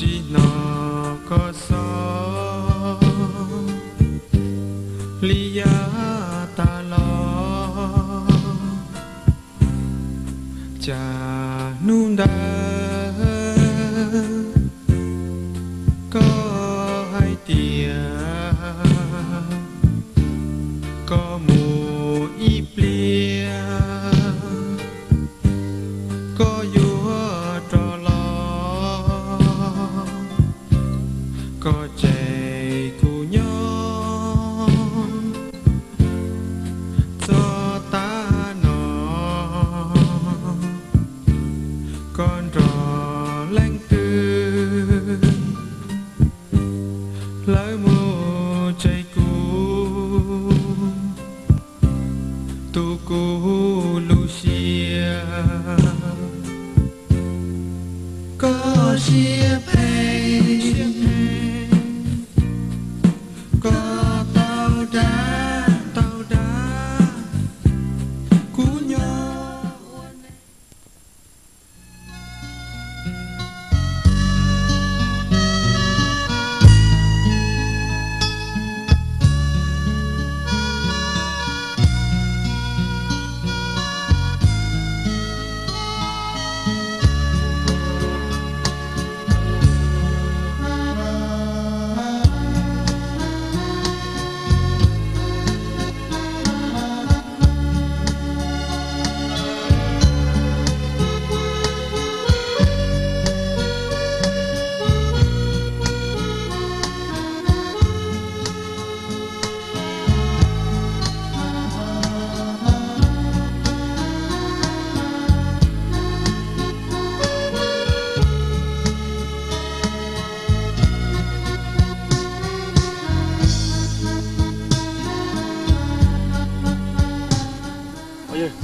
Tsis hnov koj xob li yav tas los, cas hnub ntawd koj hais tias koj mus ib pliag, koj yuav rov los, koj tseg kuv nyob txog tav no, koj nrog leej twg lawv mus tseg kuv tu kuv lub siab. Koj siab phem, koj tau dag tau dag kuv nyob.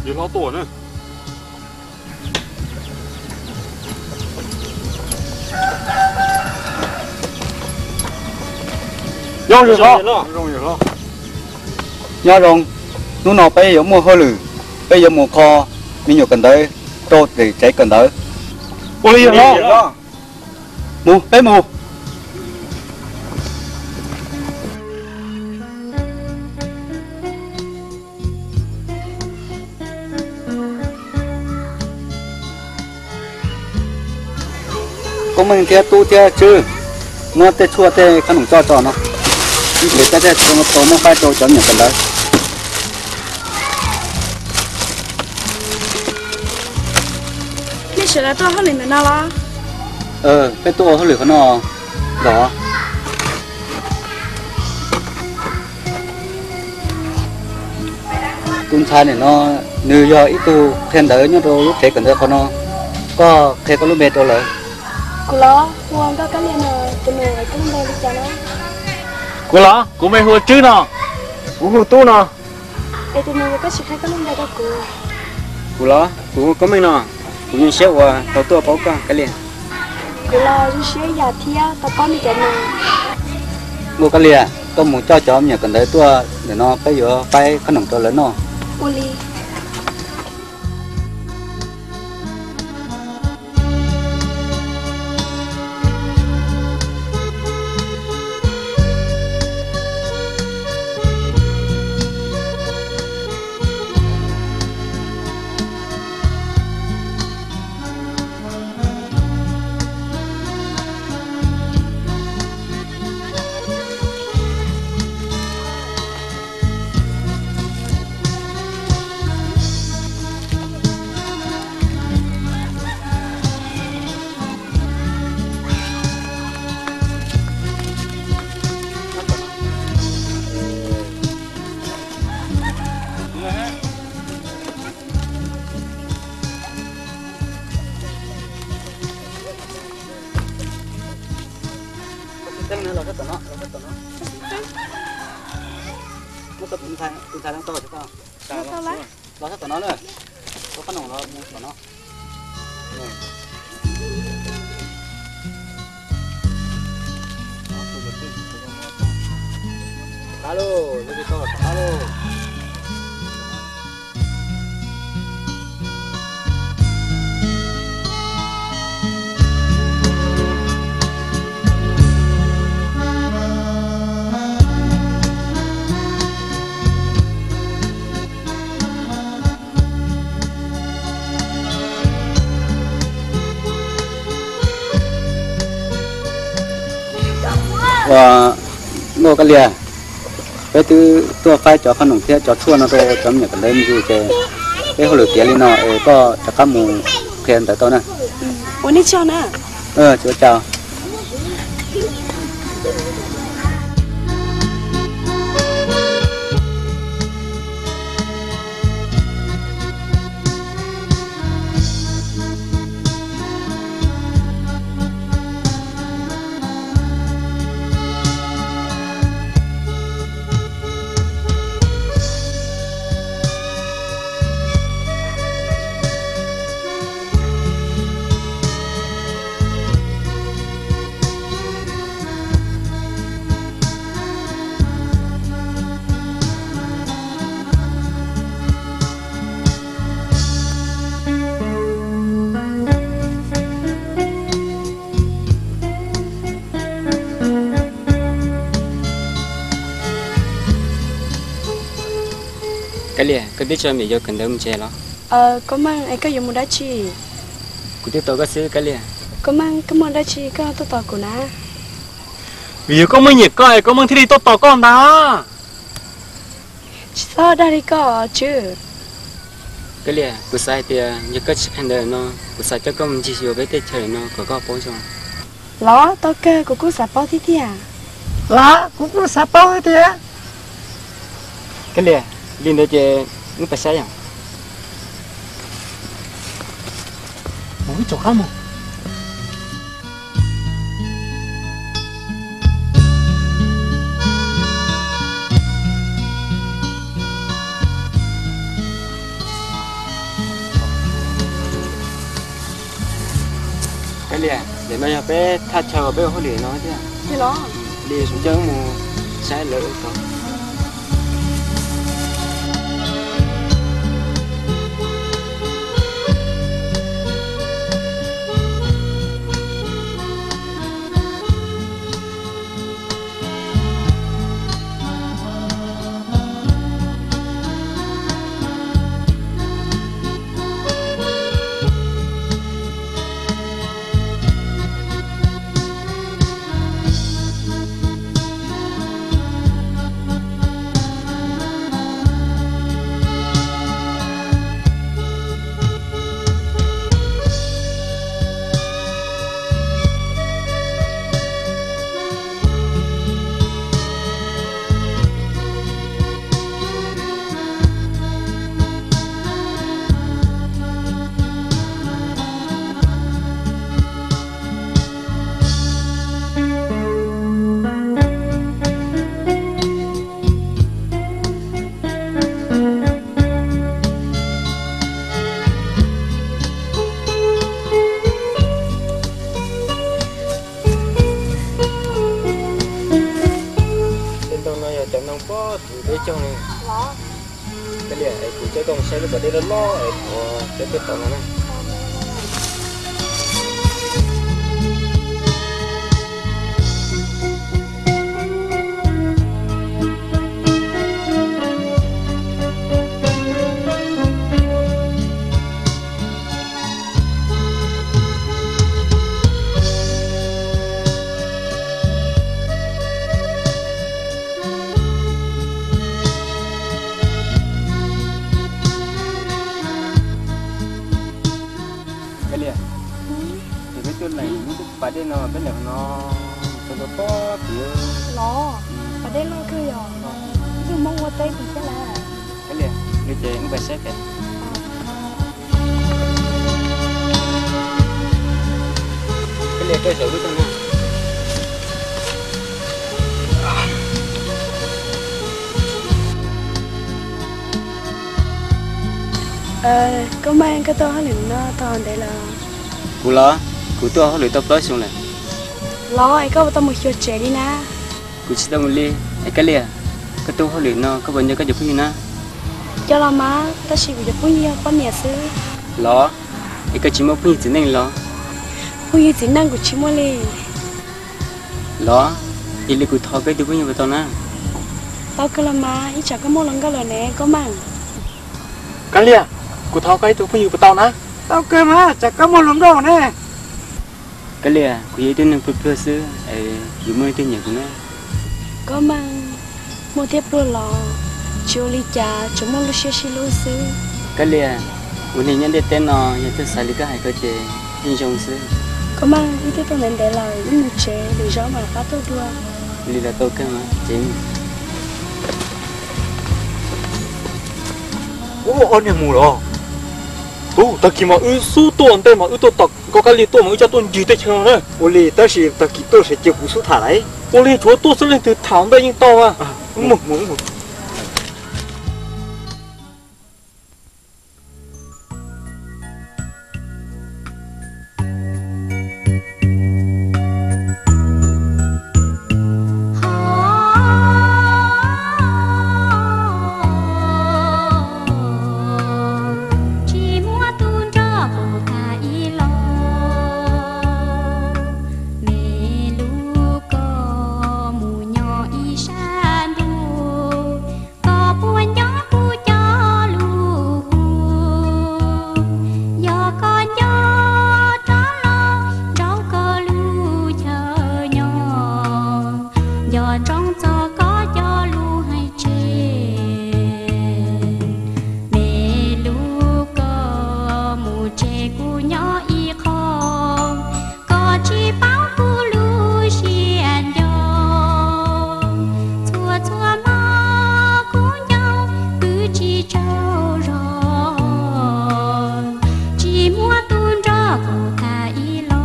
Yawg hlob tuaj na. Nyob zoo, nyob zoo. Hnub no peb yuav muaj hauj lwm, peb yuav mus kho me nyuam kawm ntawv rau tim tsev kawm ntawv. Ua li yawg hlob. Mus, peb mus. Koob Meej thiab Tub thiab Tswb, muab tej tshuaj tej qhob noom coj tso no. Ib pliag peb thiaj tau muab faib rau cov me nyuam kawm ntawv. Nej sawv daws tuaj hauj lwm ntawm no los? Peb tuaj ua hauj lwm qhov no los. Tus ntxhais nim no nws yog ib tug qhia ntawv nyob rau lub tsev kawm ntawv qhov no. Koj qhia koj lub npe rau lawv. Kuv los, kuv hu Nkauj Kab Lias no. Tus nus koj lub npe li cas no? Kuv los, kuv npe hu Tswb no. Kuv hu Tub no. Es tus nus koj tsis qhia koj lub npe rau kuv? Kuv los, kuv hu Koob Meej no. Kuv zoo siab uas tau tuaj paub koj Kab Lias. Kuv los zoo siab ib yam thiab tau paub nej cov no. Nkauj Kab Lias, koj mus coj cov me nyuam kawm ntawv tuaj ntawm no peb yuav faib qhob noom rau lawv noj. Ua li. Los sab tom no na, ua qab no los mus tom no. Qab lauj, qab lauj. Ua, Nkauj Kab Lia, peb twb tuaj faib cov qhob noom thiab cov tshuaj no rau cov me nyuam kawm ntawv mus ces peb hauj lwm tiav li no es koj rov qab mus qhia ntawv tau na. Ua nej tsaug na. Tsis ua cas. Kab Lia, koj twb tso me nyuam yaus kawm ntawv mus tsev los? Koj Meej, es koj yuav mus dab tsi? Kuv twb tos koj xwb Kab Lia. Koj Meej, koj muaj dab tsi koj tuaj tos kuv na? Vim yog koj Meej nyiam koj es koj Meej thiaj li tuaj tos koj ntag. Tsis txhob dag li koj Tswb. Kab Lia, kuv xav hais tias yog koj tsis qhia ntawv no, kuv xav coj koj mus ncig xyuas peb teb chaws no kom koj paub zoo. Los tau kawg, kuv kuj xav paub thiab tiag. Los kuv kuj xav paub thiab tiag. Kab Lia, li ntawd ces wb pais saib yom. Mus wb rov qab mus. Kab Lia, ntawm no yog peb thaj chaw uas peb ua hauj lwm no thiab. Li sum coj wb mus saib lawv ua tau. Tej ntoo no yog cov ntoo pob tw peb cog ne. Kab Lia, es kuv coj koj mus saib lub pas dej loj loj es thaum cov peb tau no na. Kab Lia, ces peb tuaj lees lub pas dej no, peb lees no tau pob tw. Los, pas dej loj kawg yog, ib tug Hmoob ua teb tim thiab lawm. Kab Lia, li ces wb pais saib pem. Kab Lia, koj zaum lub tag na. Koj Meej, koj tuaj hauj lwm no tau ntev lawm? Kuv los, kuv tuaj hauj lwm tau plaub xyoo lawm. Los es koj puas tau mus xyuas tsev li na? Kuv tsis tau mus li. Es Kab Lia, koj tuaj hauj lwm no koj puas nco koj cov phooj ywg na? Nco los mas, tab sis kuv cov phooj ywg yog poj niam xwb. Los, es koj tsis muaj phooj ywg txiv neej los? Phooj ywg txiv neej kuv tsis muaj li. Los, yog li kuv thov koj ib tug phooj ywg puas tau na? Tau kawg los mas, ib tsam koj muaj hluas nkauj lawm ne Koj Meej. Kab Lia, kuv thov koj ib tug phooj ywg puas tau na? Tau kawg mas, tsam koj muaj hluas nkauj ne. Kab Lia, kuv yog ib tug neeg pluag pluag xwb, Yus muaj leej twg nyiam kuv na? Koj mas, muaj thiab pluag los tsis ua li cas, tsuas muaj lub siab sib hlub xwb. Kab Lia, ua neeg nyob ntiaj teb no yog tuaj xav li koj hais ko ces yeej zoo xwb. Koj mas, wb twb tuaj ntev ntev lawm, wb mus tsev, lwm zaus mam rov qab tuaj dua. Li los tau kawg mas, ces Ub, ob niag mus los. Tub, tag kis mas wb xub tuaj ntej mas wb tuaj tom koj Kab Lia tuaj mas wb coj tuaj ncig teb chaws na. Ua li tab sis tag kis tuaj sawv cia kuv xub tham lawm. Ua li tsuav tuaj xwb leej twg tham ntej yeej tau a. Mus, mus, mus. Tsis muaj tus nrog kuv tham ib los, me lub koj mus nyob ib sab ntuj, koj puas nco kuv cov lus hu? Yog koj nco, rov los nrog koj lub chaw nyob, nco ntsoov txog koj cov lus hais tseg. Me lub koj mus tseg kuv nyob ib qho, koj tsis paub kuv lub siab nco. Txhua txhua hmo kuv nco, wb tsis tsaug zog, tsis muaj tus nrog kuv tham ib los.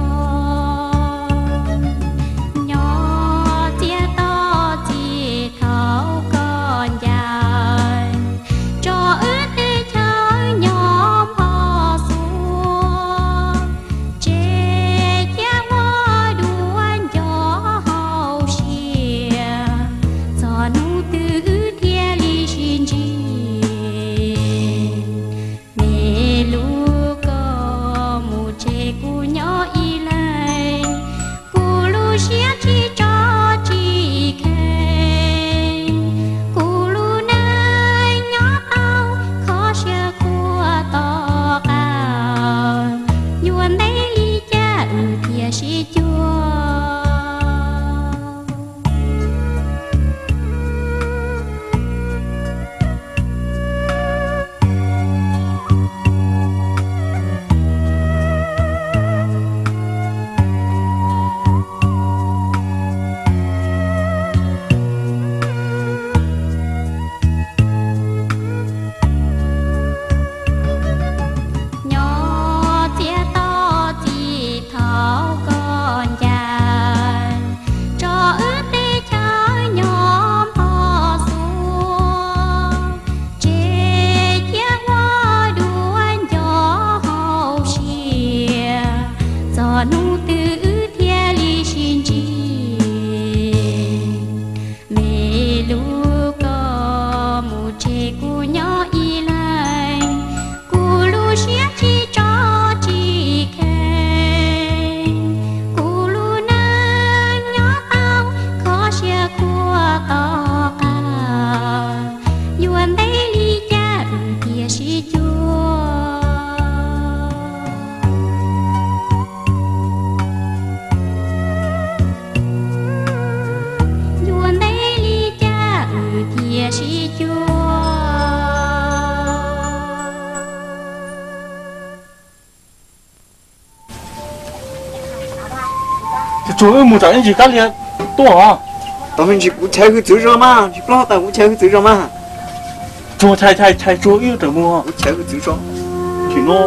Nyob txias to txij thaum koj ncaim, tso wb tej chaw nyob npho xuav, tseg thiab ua dua nco hauv siab, txog hnub twg wb thiaj li sib ntsib. Me lub koj mus tseg kuv nyob ib leeg, kuv lub siab tsis tso tsis kheev, kuv lub neej nyob tau kho siab khuav tom qab, yuav ntev li cas wb thiaj sib cuag. Nyob txias to txij thaum koj ncaim, tso wb tej chaw nyob npho xuav, tseg thiab ua dua nco hauv siab, txog hnub twg wb thiaj li sib ntsib. Me lub koj mus tseg kuv nyob ib leeg, kuv lub siab tsis tso tsis kheev, kuv lub neej nyob tau kho siab khuav tom qab, yuav ntev li cas wb thiaj sib cuag. Yuav ntev li cas wb thiaj sib cuag. Tsuag tsuag wb mus tsam ib ntsis Kab Lia tuaj os. Tau me ntsis kuv chais hwj txwv zog mas, tsis plob tas kuv chais hwj txwv zog mas. Tsuag chais chais chais tsuag wb tawm mus. Kuv chais hwj txwv zog. Chim no,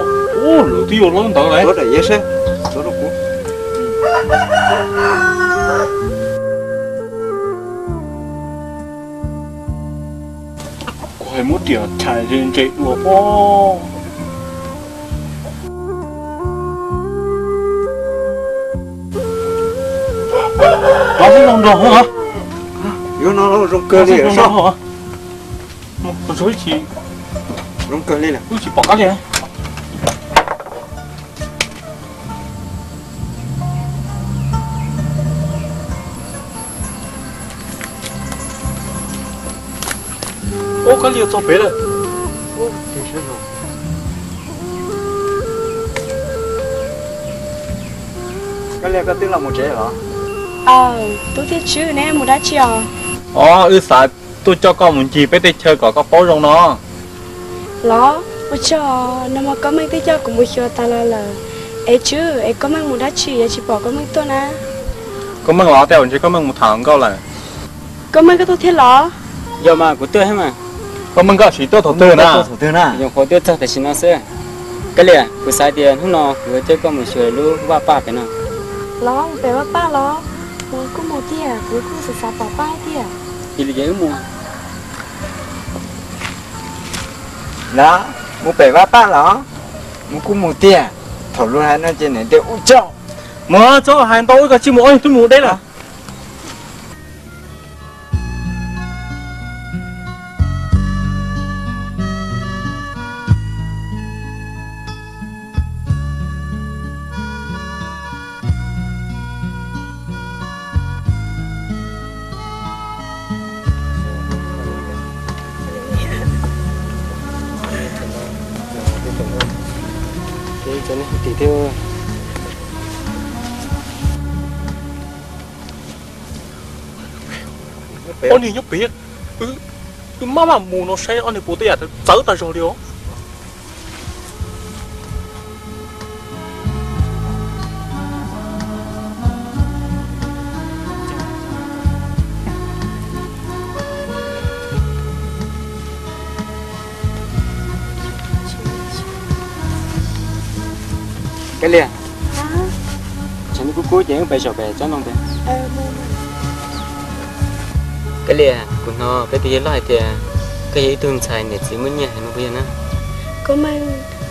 lawv twb yuav laub ntawd lawm. Tuav daim iav saib, tuav rau kuv. Kuv hais muab riam chais ze ntse dua pob. Los xwb zoo nraug hos. Yuav no zoo kawg li. Zoo kawg li. Wb tsis pom Kab Lia. Ub, Kab Lia txog pem lawm. Kab Lia, koj twb los mus tsev los? Aw, Tub thiab Tswb, neb mus dab tsi os? Os, wb xav tuaj coj koj mus ncig peb teb chaws kom koj paub zoo no. Los, ua tsaug, nag hmo Koob Meej twb coj kuv mus xyuas tas los lawm. Es Tswb, es Koob Meej mus dab tsi yuav tsis pom Koob Meej tuaj na? Koob Meej los tej zaum ntshe Koob Meej mus tham hluas nkauj lawm. Koob Meej, koj tuaj thiab los? Yog mas, kuv tuaj thiab mas. Koob Meej, koj sim tuaj thaum twg na? Nyuam qhuav tuaj txog tam sim no xwb. Kab Lias, kuv xav tias hnub no kuv yuav coj koj mus xyuas lub vaj paj pem no. Los, mus pem vaj paj los? Mus kuj mus tiag, kuv kuj xav xav pom paj tiag. Cia li ces wb mus. Los, mus pem vaj paj los? Mus kuj mus tiag. Thaum luag hais no ces niam tias ua tsaug. Mus, txhob hais ntau, wb koj tsij mus, ob niag twb mus deb lawm. Ob niag nyob pem, wb maj mam mus no saib ob niag puas tej yam txawv tag zog li os. Kab Lias, tsam no kub kub ces wb pem zaum pem tsob ntoo pem. Kab Lias, kuv hnov peb tus yawg loj hais tias koj yog ib tug ntxhais niam txiv muaj nyiaj heev no puas yog na? Koob Meej,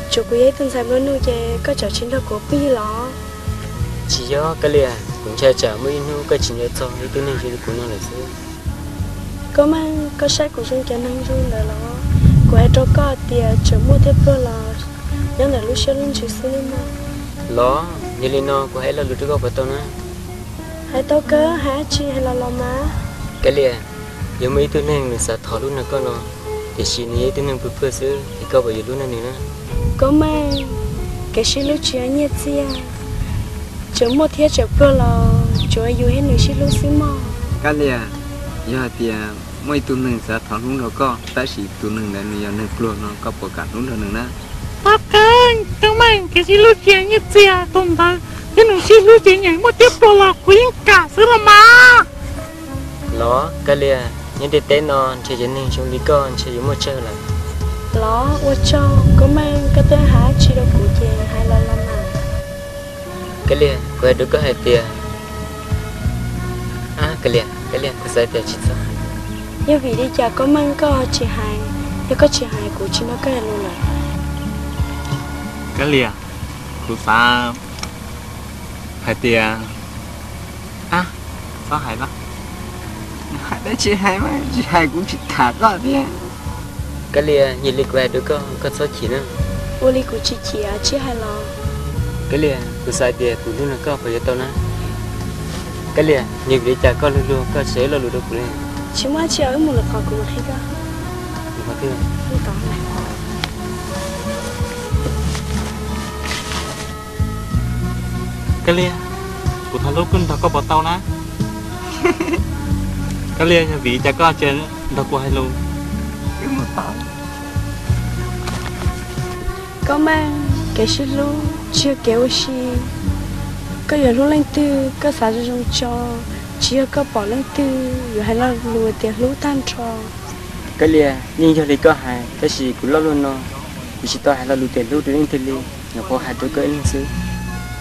tsuav kuv yog ib tug ntxhais nplua nuj ces koj tseem tsis nrog kuv pw los? Tsis yog Kab Lias, kuv ntshai tsam muaj ib hnub koj tsis nco txog ib tug neeg zoo li kuv no lawm xwb. Koob Meej, koj saib kuv zoo cov neeg zoo ntawd los? Kuv hais rau koj tias tseem muaj thiab pluag los nyob ntawm lub siab lub ntsws xwb mog. Los, yog li no kuv hais lo lus rau koj puas tau na? Hais tau kawg, hais dab tsi hais los los mas. Kab Lias, yog muaj ib tug neeg nws xav thov hlub nrog koj no, tiam sis nws yog ib tug neeg pluag pluag xwb es koj puas yuav hlub nrog nws na? Koob Meej, kev sib hlub tsis yog nyiaj txiag, tseem muaj thiab tseem pluag los tsuav yus thiab nws sib hlub xwb mog. Kab Lias, yog hais tias muaj ib tug neeg xav thov hlub nrog koj tab sis tus neeg ntawd nws yog neeg pluag no koj puas kam hlub nrog nws na? Tau kawg, Koob Meej, kev sib hlub tsis yog nyiaj txiag, tus ntawd thiab nws sib hlub ces nyeem muaj thiab pluag los kuv yeej kam xwb los mas. Los Kab Lias, nyob ntiaj teb no ntshe cov neeg zoo li koj ntshe yuav muaj tsawg lawm. Los ua tsaug, Koob Meej, koj twb hais dab tsi rau kuv ces hais los los mas. Kab Lias, kuv hais rau koj hais tias, Kab Lias, Kab Lias, kuv xav tias tsis txhob. Yog vim li cas Koob Meej koj tsis hais? Yog koj tsis hais kuv tsis nrog koj hais lus lawm. Kab Lias, kuv xav hais tias, a, txhob hais los. Hais dab tsi hais mas, tsis hais kuv tsis tham koj thiab. Kab Lias, yog li kuv hais rau koj, koj txhob chim na. Ua li kuv tsis chim, tsis hais los. Kab Lias, kuv xav tias kuv hlub nrog koj puas yuav tau na? Kab Lias, yog vim li cas koj luag luag koj tsis hais lo lus rau kuv li? Tsis muaj dab tsi, wb mus lwm qhov kuv mam qhia koj. Lwm qhov twg? Kab Lias, kuv thov hlub koj nrog koj puas tau na? Kab Lias, yog vim li cas koj tsis nrog kuv hais lus? Koob Meej, kev sib hlub tsis yog kev ua si. Koj yuav hlub leej twg koj xav zoo zoo tso, tsis yog koj pom leej twg yuav hais lo lus tias hlub tag nrho. Kab Lias, yeej yog li koj hais, tab sis kuv loj luaj no, kuv tsis tau hais lo lus tias hlub rau leej twg li, nyuam qhuav hais rau koj ib leeg xwb.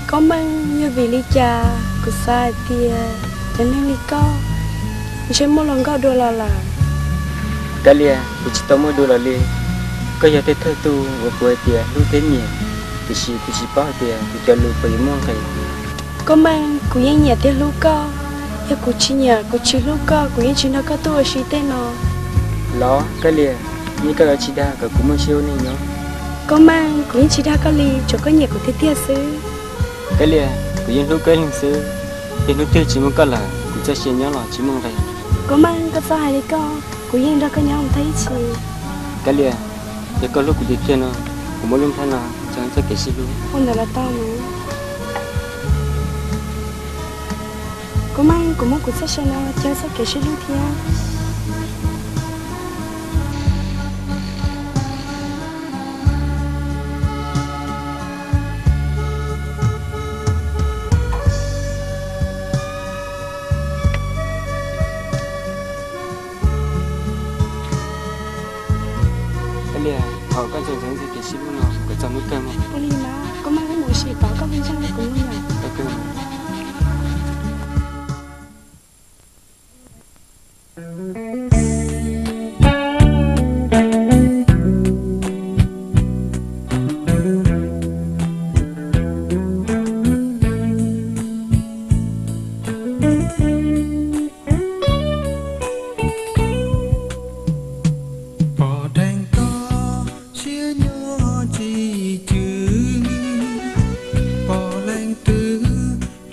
Koob Meej, yog vim li cas kuv xav hais tias cov neeg li koj ntshe muaj hluas nkauj dua los lawm? Kab Lias, kuv tsis tau muaj dua los li. Koj yog tej thawj tug uas kuv hais tias hlub thiab nyiam, tiam sis kuv tsis paub hais tias kuv cov lus puas yuav muaj nqis. Koob Meej, kuv yeej nyiam thiab hlub koj. Yog kuv tsis nyiam, kuv tsis hlub koj, kuv yeej tsis nrog koj tuaj ua si tej no. Los Kab Lias, yeej koj yuav tsis dag kom kuv muaj siab ua neej nyob. Koob Meej, kuv yeej tsis dag koj li, tsuas koj nyiam kuv tiag tiag xwb. Kab Lias, kuv yeej hlub koj ib leeg xwb. Yog hnub twg tsis muaj koj lawm, kuv txoj sia nyob los tsis muaj nqis. Koob Meej, koj txhob hais li koj, kuv yeej nrog koj nyob mus tag ib txhis. Kab Lias, yog koj hlub kuv tiag tiag no, kuv muab lub nplhaib no tso txoj kev sib hlub. Ua ntawd los tau mas. Kuv mas kuv muab kuv txoj sia no cog txoj kev sib hlub thiab. Koj liam, thov koj txhob ntxeev txoj kev sib hlub no, kuv txom nyem kawg mas. Ua li mas, kuv mas mus ua si, thov koj ua ntej kuv mus yom. Pom dheev koj siab nyob tsis cwg, pom leej twg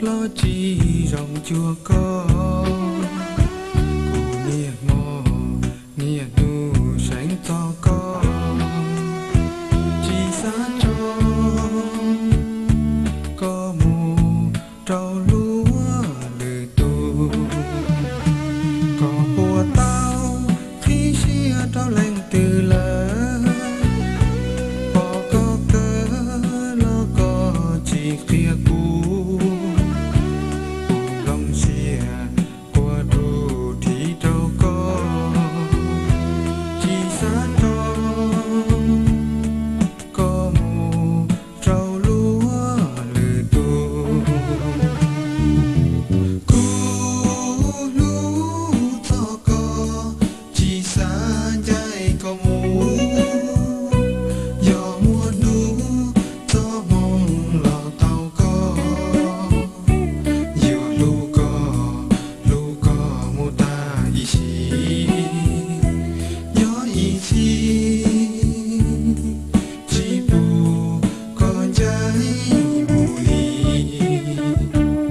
los tsis zoo cuag koj. Kuv niaj hmo niaj hnub seev txog koj, tsis xav tso koj mus rau luag lwm tus. Koj puas tau qhib siab rau leej twg lawm? Pom koj kawg los koj tsis qhia kuv, kuv nplooj siab quaj rhuv rhiv rau koj, tsis xav tso koj mus rau luag lwm tus. Kuv hlub txog koj, tsis xav ncaim koj mus, yog muaj hnub txoj hmoo los tau koj, yuav hlub koj, hlub koj mus tas ib sim, nyob ib txhis, tsis pub koj ncaim mus li.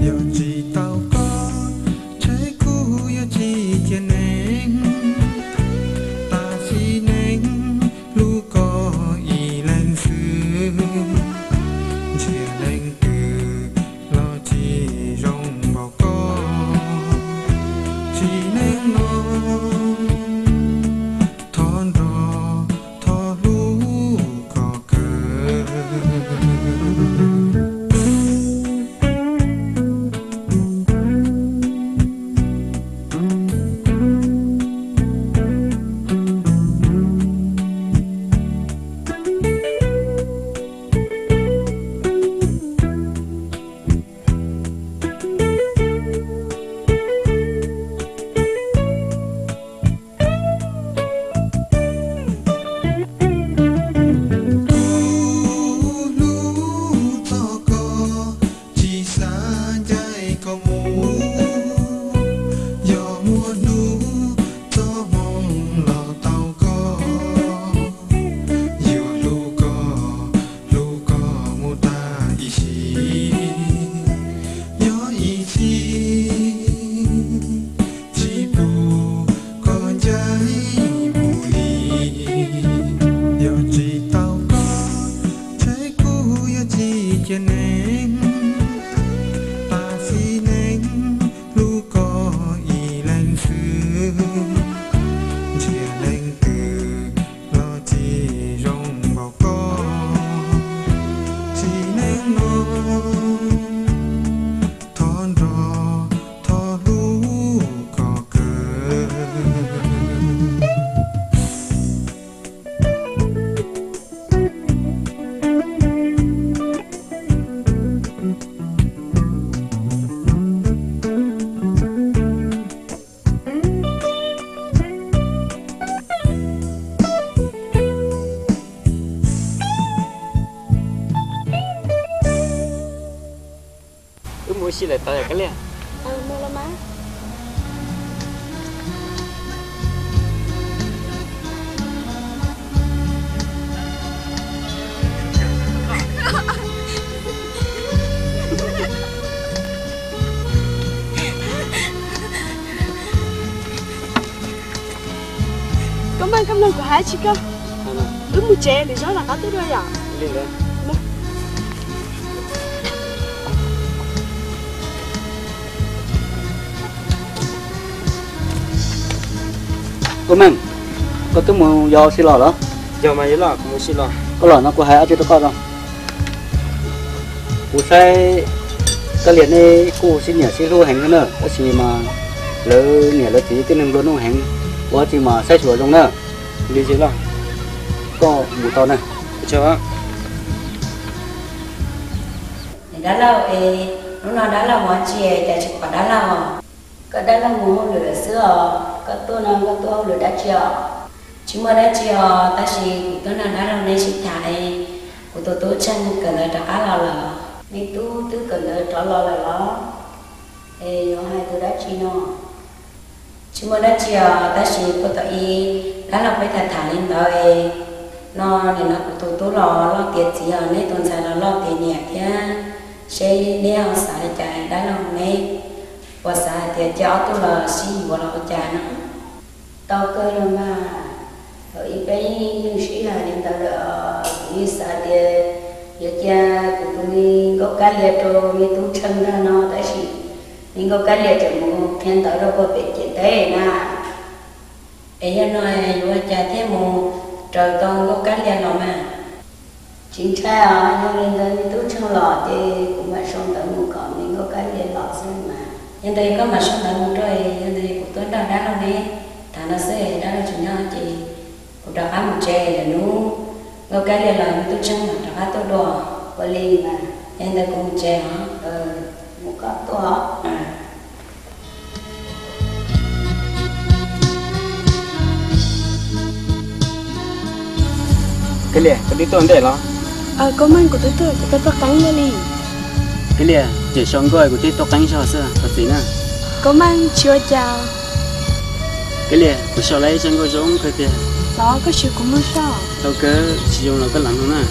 Yog tsis tau koj, ntshe kuv yuav tsis cia neeg, tam sim neej hlub koj ib leeg xwb, ntshe leej twg los tsis zoo npaum koj. Sim neej no thov nrog thov hlub koj kawg. Kuv hlub txog koj, tsis xav ncaim koj mus, yog muaj hnub txoj hmoo los tau koj, yuav hlub koj, hlub koj mus tas ib sim, nyob ib txhis, tsis pub koj ncaim mus li. Yog tsis tau koj, ntshe kuv yuav tsis cia neeg, tam sim neej hlub koj ib leeg xwb, ntshe leej twg los tsis zoo npaum koj. Sim neej no thov nrog thov hlub koj kawg. Wb mus ua si lawm tod yom Kab Liag. Koj mloog kuv hais tsis koj, wb mus tsev lwm zaus rov qab tuaj dua yom. Koj Meej, koj twb mus yos ua si los los? Yog mas yawg loj, kuv mus ua si los. Koj los no kuv hais dab tsi rau koj os. Kuv saib Kab Lias neb kuj sib nyiam sib hlub heev thiab na, tab sis mas lawv niam lawv txiv tib neeg nplua nuj heev, ua dab tsi mas saib xyuas zoo na. Li yawg loj, koj mus tau na. Dab laug es, hnub no dab laug mus dab tsi cas tsis pom dab laug? Koj dab laug mus hauj lwm lawm xwb os. Koj tuaj no koj tuaj hauj lwm dab tsi os? Tsis muaj dab tsi os, tab sis kuv tuaj nrog dab laug neb sib tham es kuv tus tub Tsheej kawm ntawv rov qab los lawm. Me tub twb kawm ntawv rov los lawm los? Es yuav hais tus dab tsi no? Tsis muaj dab tsi os, tab sis puag thaum ub dab laug peb tham tham li ntawd es, no nim no kuv tus tub los loj tiav txiv os, neb tus ntxhais los loj tiav niam thiab, seb neb ho xav li cas dab laug, neb puas xav hais tias cia ob tug los sib yuav los ua cas no? Tau kawg los mas, thaum ub peb yeej sib hais li ntawd lawm, kuv yeej xav tias yuav cia kuv tus me nkauj Kab Lias rau me tub Tsheej ntag no, tab sis me nkauj Kab Lias tseem mus qhia ntawv rau puag pem ciam teb na. Es yog no yuav ua cas thiaj mus raws tau nkauj Kab Lias los mas? Tsis ntshai os, yog li ntawd me tub Tsheej los ces kuv mam sau ntawv mus kom me nkauj Kab Lias los xwb mas. Yog ntawd koj mam sau ntawv mus rau, yog ntawd kuv tuaj nrog dab laug neb tham no xwb, dab laug tsis nyob ces kuv rov qab mus tsev, lwm hnub nkauj Kab Lias los me tub Tsheej mam rov qab tuaj dua. Ua li mas, yog li ntawd kuv mus tsev os. Mus koj tuaj. Kab Lias, koj twb tuaj ntej los? Koj Meej, kuv twb tuaj, kuv tuaj tuaj qeeb ntej li. Kab Lias, ces sau nkauj kuv thiaj tuaj qeeb zog xwb, thov txim na. Koj Meej, tsis ua cas. Kab Lias, kuv sau lawm ib zaj nkauj zoo kawg tiag. Los koj siv kuv mloog soj. Tau kawg, tsis zoo los koj lam mloog na.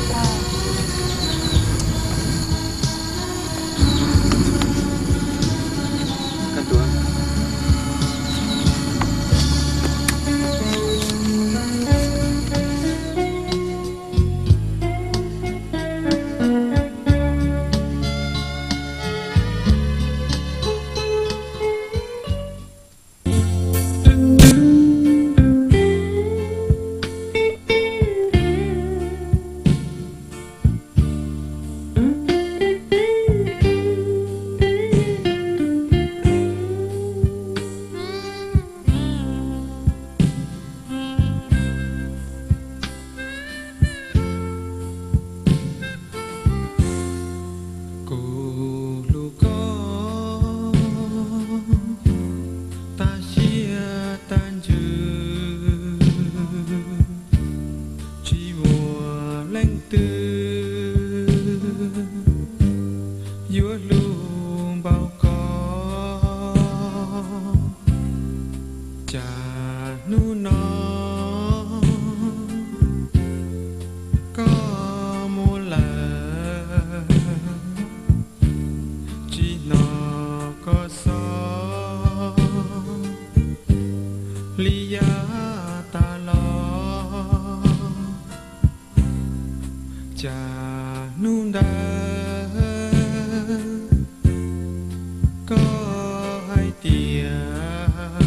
Kuv hlub koj tas siab tas ntsws, tsis muaj leej twg yuav hlub npaum koj. Cas hnub no koj mus lawm, tsis hnov koj xov li yav tas los. Cas hnub ntawd koj hais tias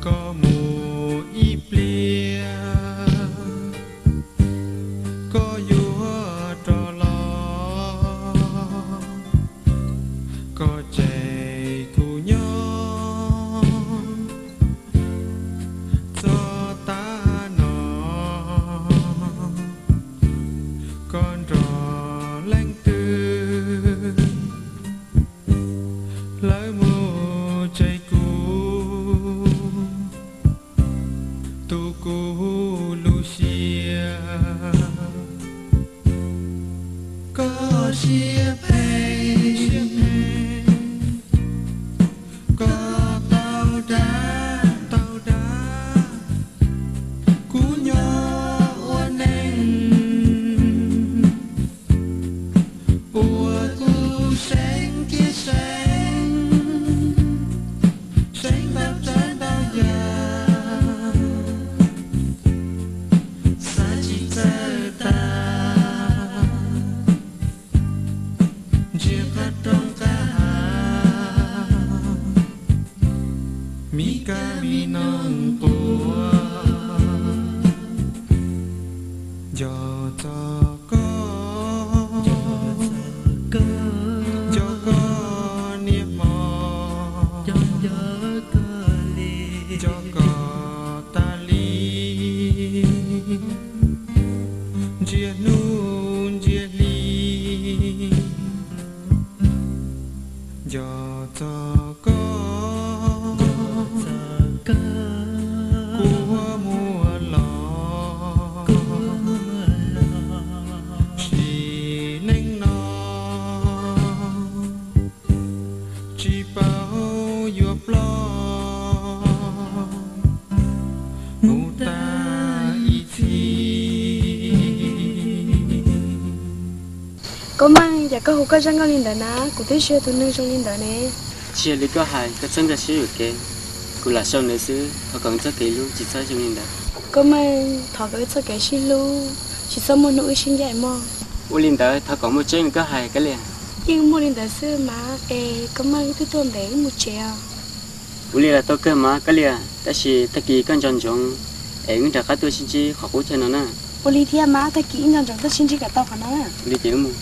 koj mus ib pliag, koj yuav rov los, koj tseg kuv nyob txog tav no, koj nrog leej twg lawv mus tseg kuv, tu kuv lub siab. Koj siab phem, koj tau dag tau dag, kuv nyob ua neej ua kuv seev thiab seev, seev ntau tsav ntau yam, xav tsis txawj tas, ntsia qab roob qab hav, mi kab mi Noj quav nco txog koj, nco koj niaj hmo, nco koj tas li, ntsia hnub ntsia hli. Nco txog koj, kuv muaj los, sim neej no tsis paub yuav ploj mus tag ib txhis. Koj Meej, cas koj hu koj zaj nkauj li ntawd na? Kuv twb tsis yog tus neeg zoo li ntawd ne. Tsis yog li koj hais, koj txhob nkag siab yuam kev. Kuv lam sau ntawd xwb, thov kom wb txoj kev hlub tsis txhob zoo li ntawd. Koj Meej, thov kom wb txoj kev sib hlub tsis txhob muaj hnub wb sib ncaim mog. Ua li ntawd thov kom muaj tseeb li koj hais Kab Lias. Yeej muaj li ntawd xwb mas, es koj Meej, wb twb tuaj ntev, wb mus tsev os. Ua li los tau kawg mas Kab Lias, tab sis tag kis koj nco ntsoov es wb rov qab tuaj sib ntsib qhov qub chaw no na. Ua li thiab mas, tag kis wb nco ntsoov tuaj sib ntsib kom tau qhov no na. Ua li ces wb mus.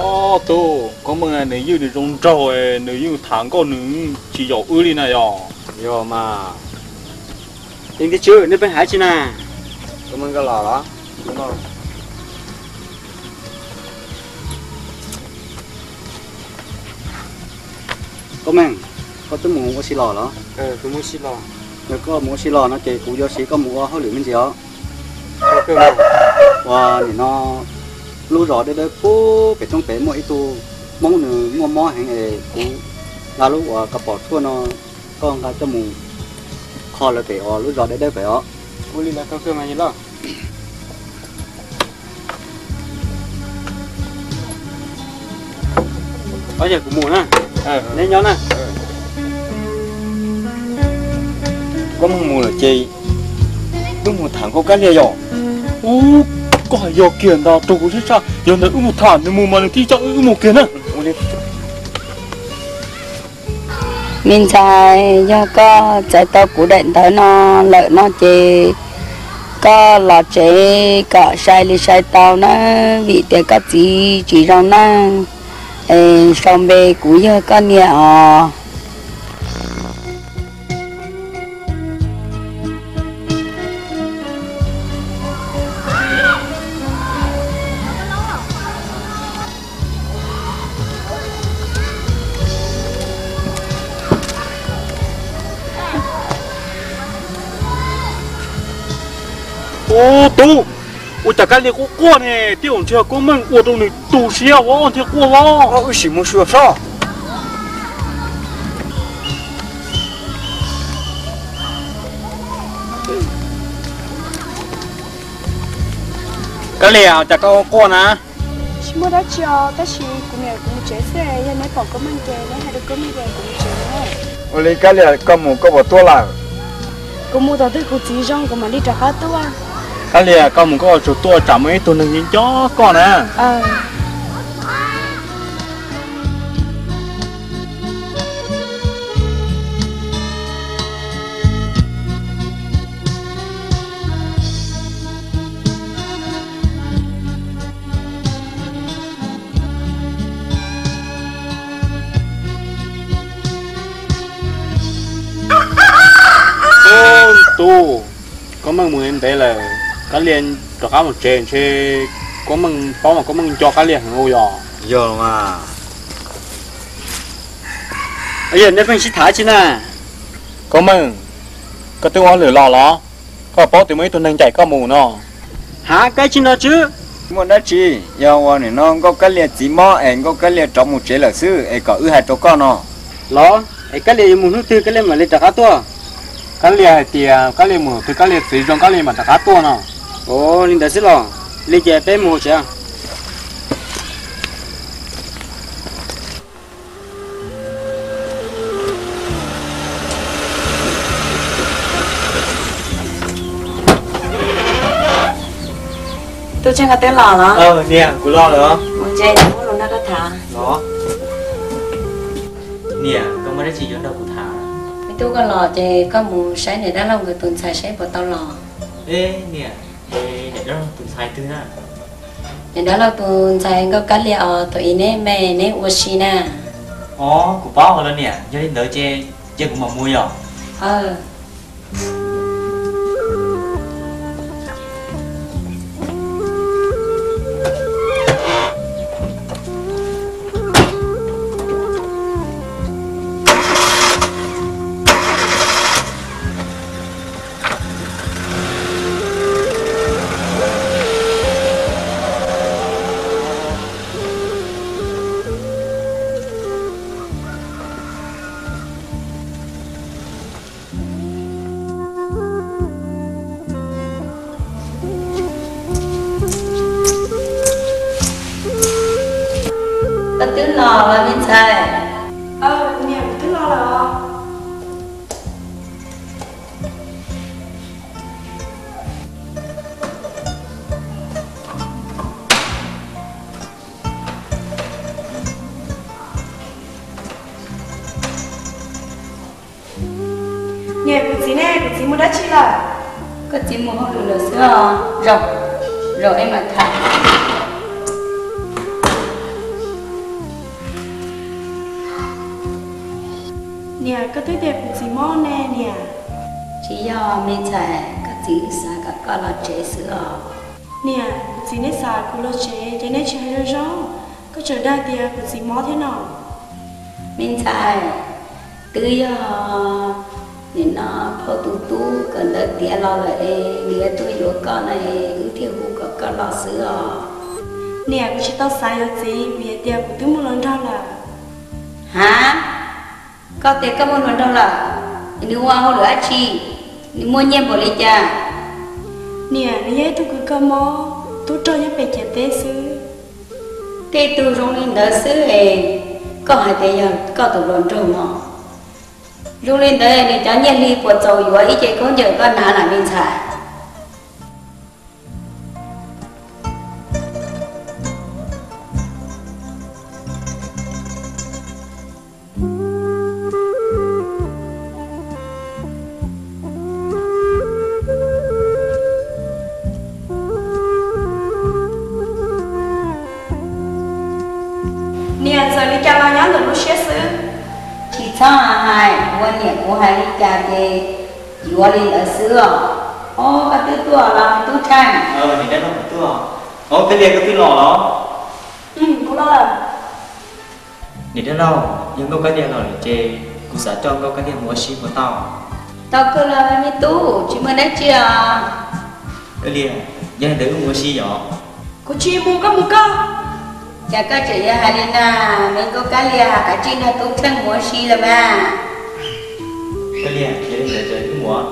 Ob tug, Koob Meej nws ywj nws zoo nraug, nws ywj tham nkauj nws tsis yaum wb li na yog. Yog mas. Leej tij Tswb, nej pheej hais tsi na? Koob Meej, koj los los? Koob Meej, koj twb mus ua si los los? Yog koj mus ua si los no ces kuv yuav siv koj mus ua hauj lwm me ntsis os. Ua nim no lub zos dawb dawb pub pem roob pem muaj ib tug Hmoob nws muaj mob heev es kuv nqa lub uas ka pom tshuaj no, koj nqa coj mus kho lawv pem uas lub zos dawb dawb pem os. Ua li ntawd tau kawg mas yawg loj. Ob yog kuv mus na, neb nyob na. Koj mus lawm ces wb mus tham nkauj Kab Lias yom. Ub, koj hais yog kiag ntag, raug kuv sib sab, yog ntawd wb mus tham nws mus mas nws thiaj coj wb mus kiag na. Me ntxhais, yog koj txais tau kuv daim ntawv no lawm no ces koj los tsev kom sai li sai tau nawb, vim tias koj txiv tsis zoo nawb. Es sau npe kuv yog koj niam os. Ub, tub, ua cas Kab Lias quaj quaj ne? Tej zaum ntshe Koob Meej ua rau nws tu siab ua ntshe quaj los. Wb sim mus xyuas sob. Kab Lias, cas koj quaj na? Tsis muaj dab tsi os, tab sis kuv niam kuv mus tsev xwb, yog neb pom Koob Meej ces neb hais rau Koob Meej tias kuv mus tsev na. Ua li Kab Lias, koj mus koj puas tuaj lawm? Kuv mus thaum twg kuv txiv zoo kuv mam li rov qab tuaj. Kab Lias, koj mus koj ua tsuag tuaj, tsam muaj ib tug neeg nco koj na. Tub, Koob Meej mus ntev lawm, Kab Lias rov qab mus tsev ntshe Koob Meej paub mas Koob Meej nco Kab Lias heev ua yog. Yog mas. Yog nej pheej sib tham tsi na? Koob Meej, koj twb ua hauj lwm los los? Koj paub tias muaj ib tug neeg ncaim koj mus no. Hab, kab tsi no Tswb? Muaj dab tsi, yog ua nim no Nkauj Kab Lias txiv mob es Nkauj Kab Lias rov mus tsev lawm xwb es kom wb hais rau koj no. Los, es Kab Lias yuav mus hnub twg Kab Lias mam li rov qab tuaj? Kab Lias hais tias Kab Lias mus twg Kab Lias txiv zoo Kab Lias mam rov qab tuaj no. Ua li ntawd xwb los, li ces peb mus tsev. Tub Tsheej, koj twb los los? Niam, kuv los lawm. Mus tsev, muaj lus nrog koj tham. Los. Niam, koj muaj dab tsi yuav nrog kuv tham? Me tub, koj los ces koj mus saib niam dab laug nkawd tus ntxhais saib puas tau los. Niam, niam dab laug tus ntxhais twg na? Niam dab laug tus ntxhais Nkauj Kab Liag os, thaum ub neb me neb ua si na. Os, kuv paub hais los niam, yog li ntawd ces cia kuv mam mus yom. Koj twb los los me ntxhais? Niam, kuv twb los lawm os. Niam, kuv txiv ne, kuv txiv mus dab tsi lawm? Koj txiv mus hauj lwm lawm xwb os. Zaum, zaum es mam tham. Niam, koj twb tias kuv txiv mob ne niam. Tsis yog me ntxhais, koj txiv wb xav kom koj los tsev xwb os. Niam, kuv txiv neb xav kuv los tsev ces neb tsis hais zoo zoo, koj tseem dag tias kuv txiv mob thiab no. Me ntxhais, twb yog nim no phauj tus tub kawm ntawv tiav los lawm es nws yuav tuaj yuav koj no es wb thiaj hu kom koj los xwb os. Niam, kuv tsis tau xav yuav txiv vim hais tias kuv twb muaj hluas nraug lawm. Ha, koj tias koj muaj hluas nraug lawm, nws ua hauj lwm dab tsi? Nws muaj nyiaj npaum li cas? Niam, nws yog ib tug kws kho mob, tub rog nyob pem ciam teb xwb. Tej tug zoo li ntawd xwb es koj hais tias yog koj tus hluas nraug no. Zoo li ntawd nws cov nyiaj hli puas txaus yuav ib ce khaub ncaws koj hnav lawm me ntxhais? Niam, txawm li cas los nyob ntawm lub siab xwb. Tsis txhob hais, ua niam kuv hais li cas ces yuav li ntawd xwb os. Os, koj twb tuaj los tub Tsheej? Os, Kab Liag, koj twb los los? Kuv los lawm. Niam dab laug, yog Nkauj Kab Liag los lawm ces kuv xav coj Nkauj Kab Liag mus ua si puas tau? Tau kawg los me tub, tsis muaj dab tsi os. Kab Liag, yog li ntawd wb mus ua si yom. Kuv tsis mus, koj mus koj. Cas koj tseem yuav hais li na, me Nkauj Kab Liag, kav tsij nrog tub Tsheej mus ua si los mas. Kab Liag, yog li ntawd ces wb mus.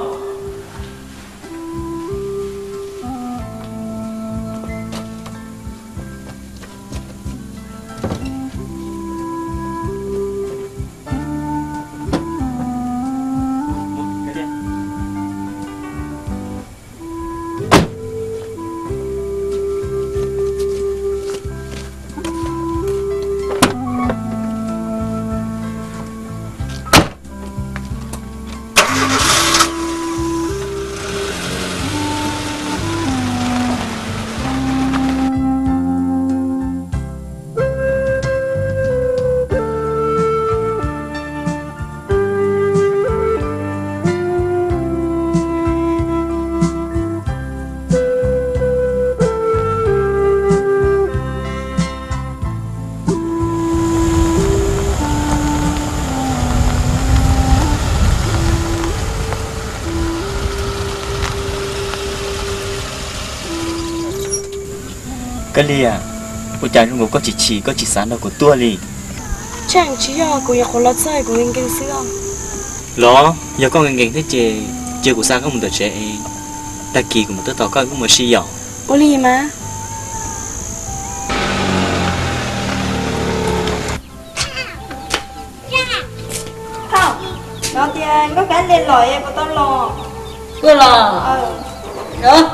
Kab Liag, ua cas zoo nkaus koj chim chim, koj tsis xav nrog kuv tuaj li? Tseem tsis yog, kuv nyuam qhuav los txog kuv nkees nkees xwb os. Los yog koj nkees nkees thiab ces cia kuv xa koj mus tom tsev es tag kis kuv mam tuaj tos koj wb mus ua si yom. Ua li mas. Thaum no tias Nkauj Kab Liag los es puas tau los? Tuaj los. Los.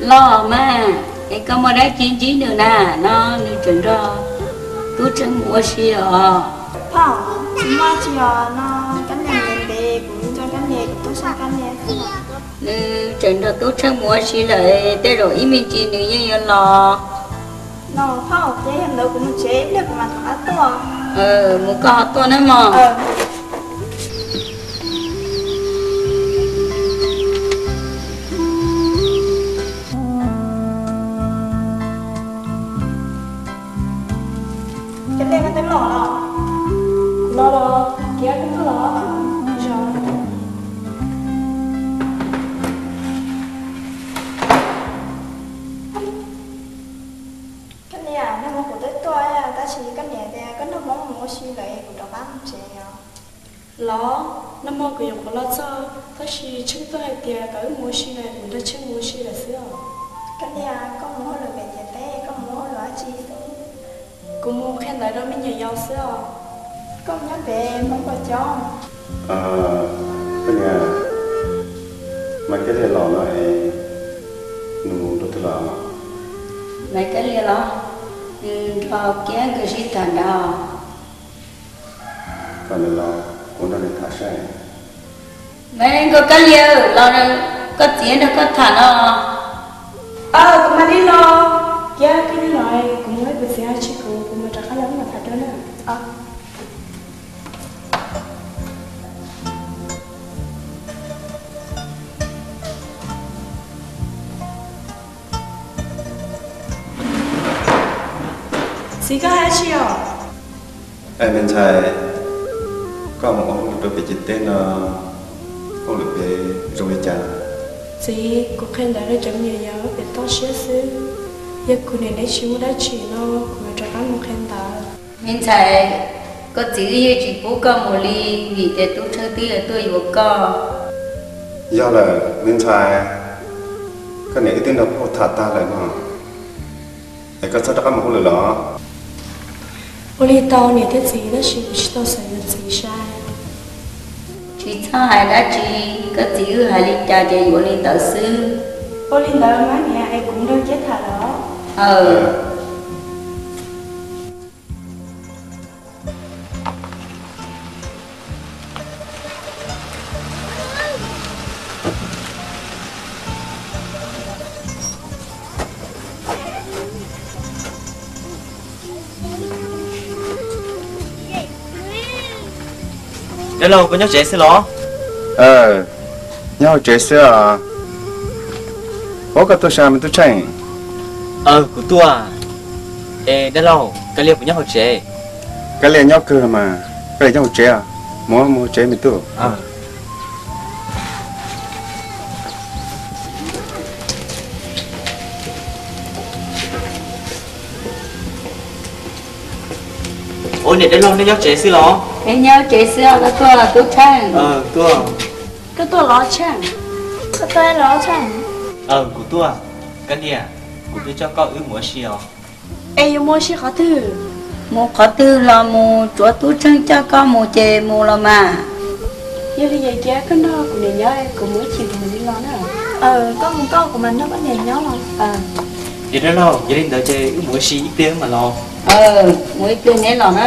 Los mas, es koj muaj dab tsi ntsib nws na? No nws tseem nrog tub Tsheej mus ua si os. Phauj, tsis muaj tsi os, no Kab Lia ntev ntev kuv nco Kab Lia, kuv tuaj saib Kab Lia. Nws tseem nrog tub Tsheej mus ua si lawm, tej zaum ib me ntsis nws yeej yuav los. No phauj, ces yog ntawd kuv mus tsev, ib pliag kuv mam rov qab tuaj. Mus koj ho tuaj nawb mog. Kab Lia, koj twb los los? Los los, Kiav, koj twb los? Kab Lia, nag hmo kuv twb tuaj, tab sis koj niam tias koj nrog Hmoob mus ua si lawm, kuv rov qab mus tsev os. Los, nag hmo kuv nyuam qhuav los txog, tab sis Tsheej tuaj hais tias kom wb mus ua si lawm, kuv nrog Tsheej mus ua si lawm xwb os. Kab Lia, koj mus hauj lwm pem ciam teb, koj mus ua hauj lwm dab tsi xwb? Kuv mus qhia ntawv rau me nyuam yaus xwb os. Koj mus nyob pem Hmoob puas coob? Koj niam, Maiv Kab Lia los no es nws mus rau twg lawm? Maiv Kab Lia los? Nws nrog Kiab nkawd sib tham nrad. Kom nws los kuv nrog nws tham saib. Maiv Nkauj Kab Lia los, koj txiv nrog koj tham no. Aw, kuv mam li los. Kiab, koj nyob no, kuv mus ib pliag, txiv ho tsis, kuv, kuv mus rov qab los wb mam tham dua na. Txiv, koj hais dab tsi os? Es me ntxhais, koj mus ua hauj lwm rau pem ciam teb no, hauj lwm pem zoo li cas? Txiv, kuv qhia ntawv rau cov me nyuam yaus pem toj siab xwb. Yog kuv niam deb tsis muaj dab tsi no, kuv yuav rov qab mus qhia ntawv. Me ntxhais, koj txiv wb yeej tsis pub koj mus li, vim tias tub Tsheej twb yuav tuaj yuav koj. Yog lawm me ntxhais, koj niam wb twb nrog phauj tham tag lawm no, es koj txhob rov qab mus hauj lwm los? Ua li tau niam thiab txiv, tab sis kuv tsis tau xav yuav txiv sai. Tsis txhob hais dab tsi, koj txiv wb hais li cas ces yuav li ntawd xwb. Ua li ntawd mas niam, es kuv nrog Kiab tham los? Aw. Dab laug, koj nyob tsev xwb los? Nyob hauv tsev xwb os. Ua, koj tuaj saib me tub Tsheej? Aw, kuv tuaj. Es dab laug, Kab Lia puas nyob hauv tsev? Kab Lia nyob kawg mas, Kab Lia nyob hauv tsev. Mus, mus hauv tsev me tub. Ua, niam dab laug, nej nyob tsev xwb los? Es nyob tsev xwb os, koj tuaj los tub Tsheej? Tuaj. Koj tuaj los Tsheej? Koj tuaj los Tsheej? Kuv tuaj. Kab Lia, kuv tuaj coj koj wb mus ua si os. Es yuav mus ua si qhov twg? Mus qhov twg los mus, tsuav tub Tsheej coj koj mus ces mus los mas. Yog li ces cia koj nrog kuv niam nyob, kuv mus ib chim kuv mam li los na. Koj mus koj, kuv mam nrog koj niam nyob los. Yog dab laug, yog li ntawd ces wb mus ua si ib pliag wb mam los. Mus ib pliag neb los na.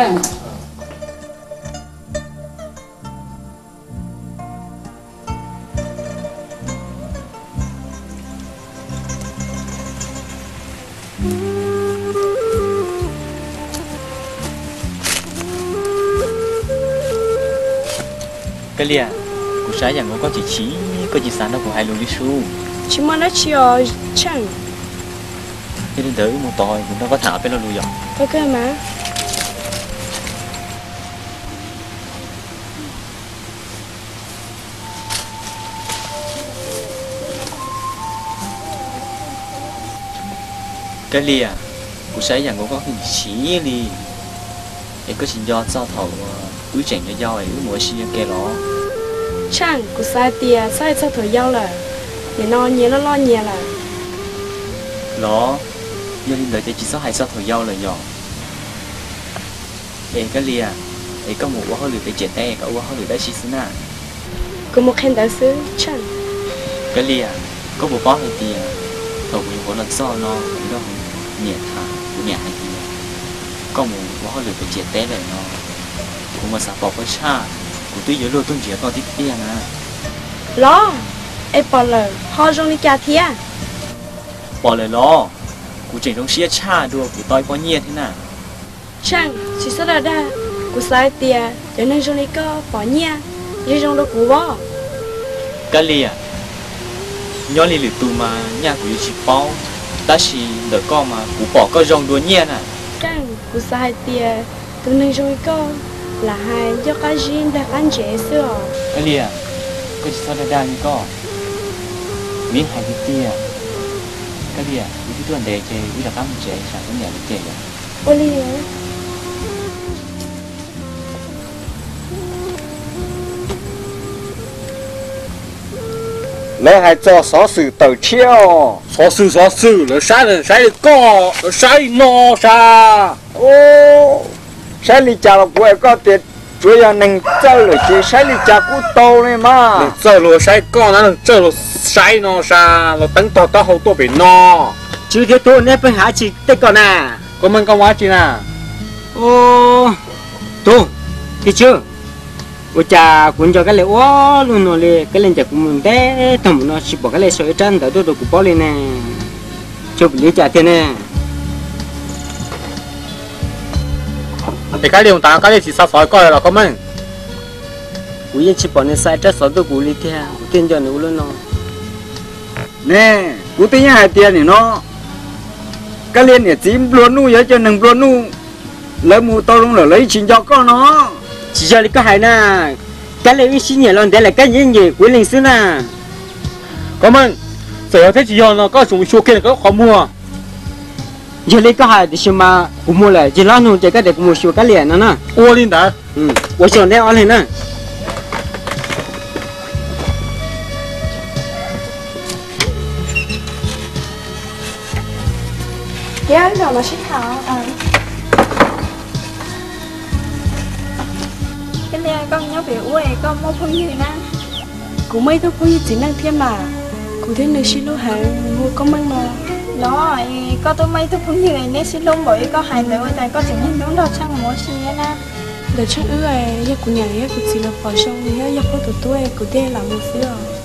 Kab Lia, kuv saib yam nkaus koj chim chim, koj tsis xav nrog kuv hais lus li sub. Tsis muaj dab tsi os Tsheej. Yog li ntawd wb mus tod kuv nrog koj tham peb lo lus yom. Kawg mas. Kab Lia, kuv saib yam nkaus koj chim chim li, es koj tsis nco txog thaum wb tseem yau yau es wb mus ua si ua ke los? Tsheej, kuv xav hais tias txhob hais txog thaum yau lawm, nim no nyias loj loj nyias lawm. Los, yog li ntawd ces tsis txhob hais txog thaum yau lawm yom. Es Kab Lia, es koj mus ua hauj lwm pem ciam teb, koj ua hauj lwm dab tsi xwb na? Kuv mus qhia ntawv xwb Tsheej. Kab Lia, koj puas paub hais tias Thaum kuv yuav los txog no, kuv nrog niam tham, kuv niam hais tias koj mus ua hauj lwm pem ciam teb lawm no, kuv mas xav pom koj tshaj, kuv twb yuav luag tuaj nrhiav koj tiag tiag na. Los, es pom lawm ho zoo li cas thiab? Pom lawm los, kuv tseem zoo siab tshaj dua kuv tau ib pob nyiaj thiab na. Tsheej, tsis txhob dag dag, kuv xav hais tias cov neeg zoo li koj pom nyiaj yeej zoo dua kuv os. Kab Liam, nyob li lwm tus mas nyaj kuv yuav tsis paub, tab sis ntawm koj mas kuv pom koj zoo dua nyiaj na. Tsheej, kuv xav hais tias tus neeg zoo li koj lam hais ncauj qab zib nplaig qab ntsev xwb os. Kab Liam, koj tsis txhob dag dag li koj, kuv yeej hais tiag tiag. Kab Liam, wb twb tuaj ntev ces wb rov qab mus tsev, tsam koj niam lawv cem lawm. Ua li. Lawv hais txog xov xwm tawm tshiab os. Xov xwm xov xwm, lawv saib saib li koj, lawv saib li no sas. Saib li cas los kuv hais koj tias tsuav yog neeg txawj lawm ces saib li cas kuj tau li mas. Neeg txawj luag saib koj na, neeg txawj luag saib no sas, luag teeb tog taub hau tuaj pem no. Tswv thiab tub, neb pheej hais dab tsi tej ko na? Koj Meej, koj ua dab tsi na? Tub, Kis Tswb, ua cas kuv nco Kab Lias ua luaj no li, Kab Lias ncaim kuv mus ntev tag mus no tsis pom Kab Lias sau ib rab ntawv tuaj rau kuv paub li ne. Tsuas vim li cas tiag ne? Es Kab Lias mus tas Kab Lias tsis xa xov koj los Koj Meej? Kuv yeej tsis pom nws xa ib rab xov tuaj kuv li tiag, kuv thiaj nco nws ua luaj no. Ne, kuv twb yeej hais tias nim no Kab Lias niam txiv nplua nuj, yog cov neeg nplua nuj, lawv mus tau zoo lawm lawv yeej tsis nco koj no. Tsis yog li koj hais na, Kab Lias wb sib nyiam los ntev lawm, Kab Lias yeej nyiam kuv ib leeg xwb na. Koj Meej, txawm yog thiab tsis yog no koj tseem mus xyuas kiag nws qhov muag. Yog li koj hais tiam sis mas kuv mus lawm, tsis hlob nug ces koj tias kuv mus xyuas Kab Lias no na. Ua li ntawd. Ua tsaug nej ob leeg na. Kiab, wb los sib tham. Kab Lias, koj nyob pem ub es koj muaj phooj ywg na? Kuv muaj ib tug phooj ywg txiv neej thiab mas, kuv thiab nws sib hlub heev, nws hu Koob Meej no. Los, koj twb muaj ib tug phooj ywg neb sib hlub npaum li koj hais ntawd ua cas koj tseem niaj hnub nrog Tsheej mus ua si thiab na? Ntawm Tsheej wb, yog kuv niam thiab kuv txiv lawv pom zoo thiab yog pab tus tub kuv thiaj lam mus xwb os.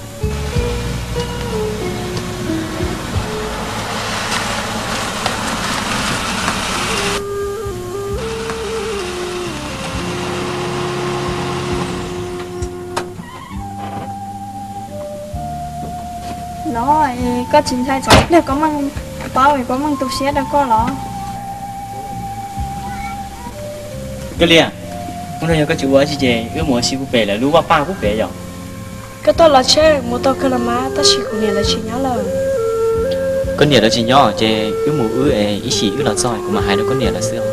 No, koj tsis ntshai tsam Koob Meej paub es Koob Meej tu siab rau koj los? Kab Lias, hnub no yog koj tsis ua dab tsi ces wb mus ua si puag pem lawv lub vaj paj puag pem yom. Koj tuaj los Tsheej, mus tau kawg los mas, tab sis kuv niam lawv tsis nyob lawm. Koj niam lawv tsis nyob ces wb mus wb es ib chim wb los txog kuv mam hais rau koj niam lawv xwb.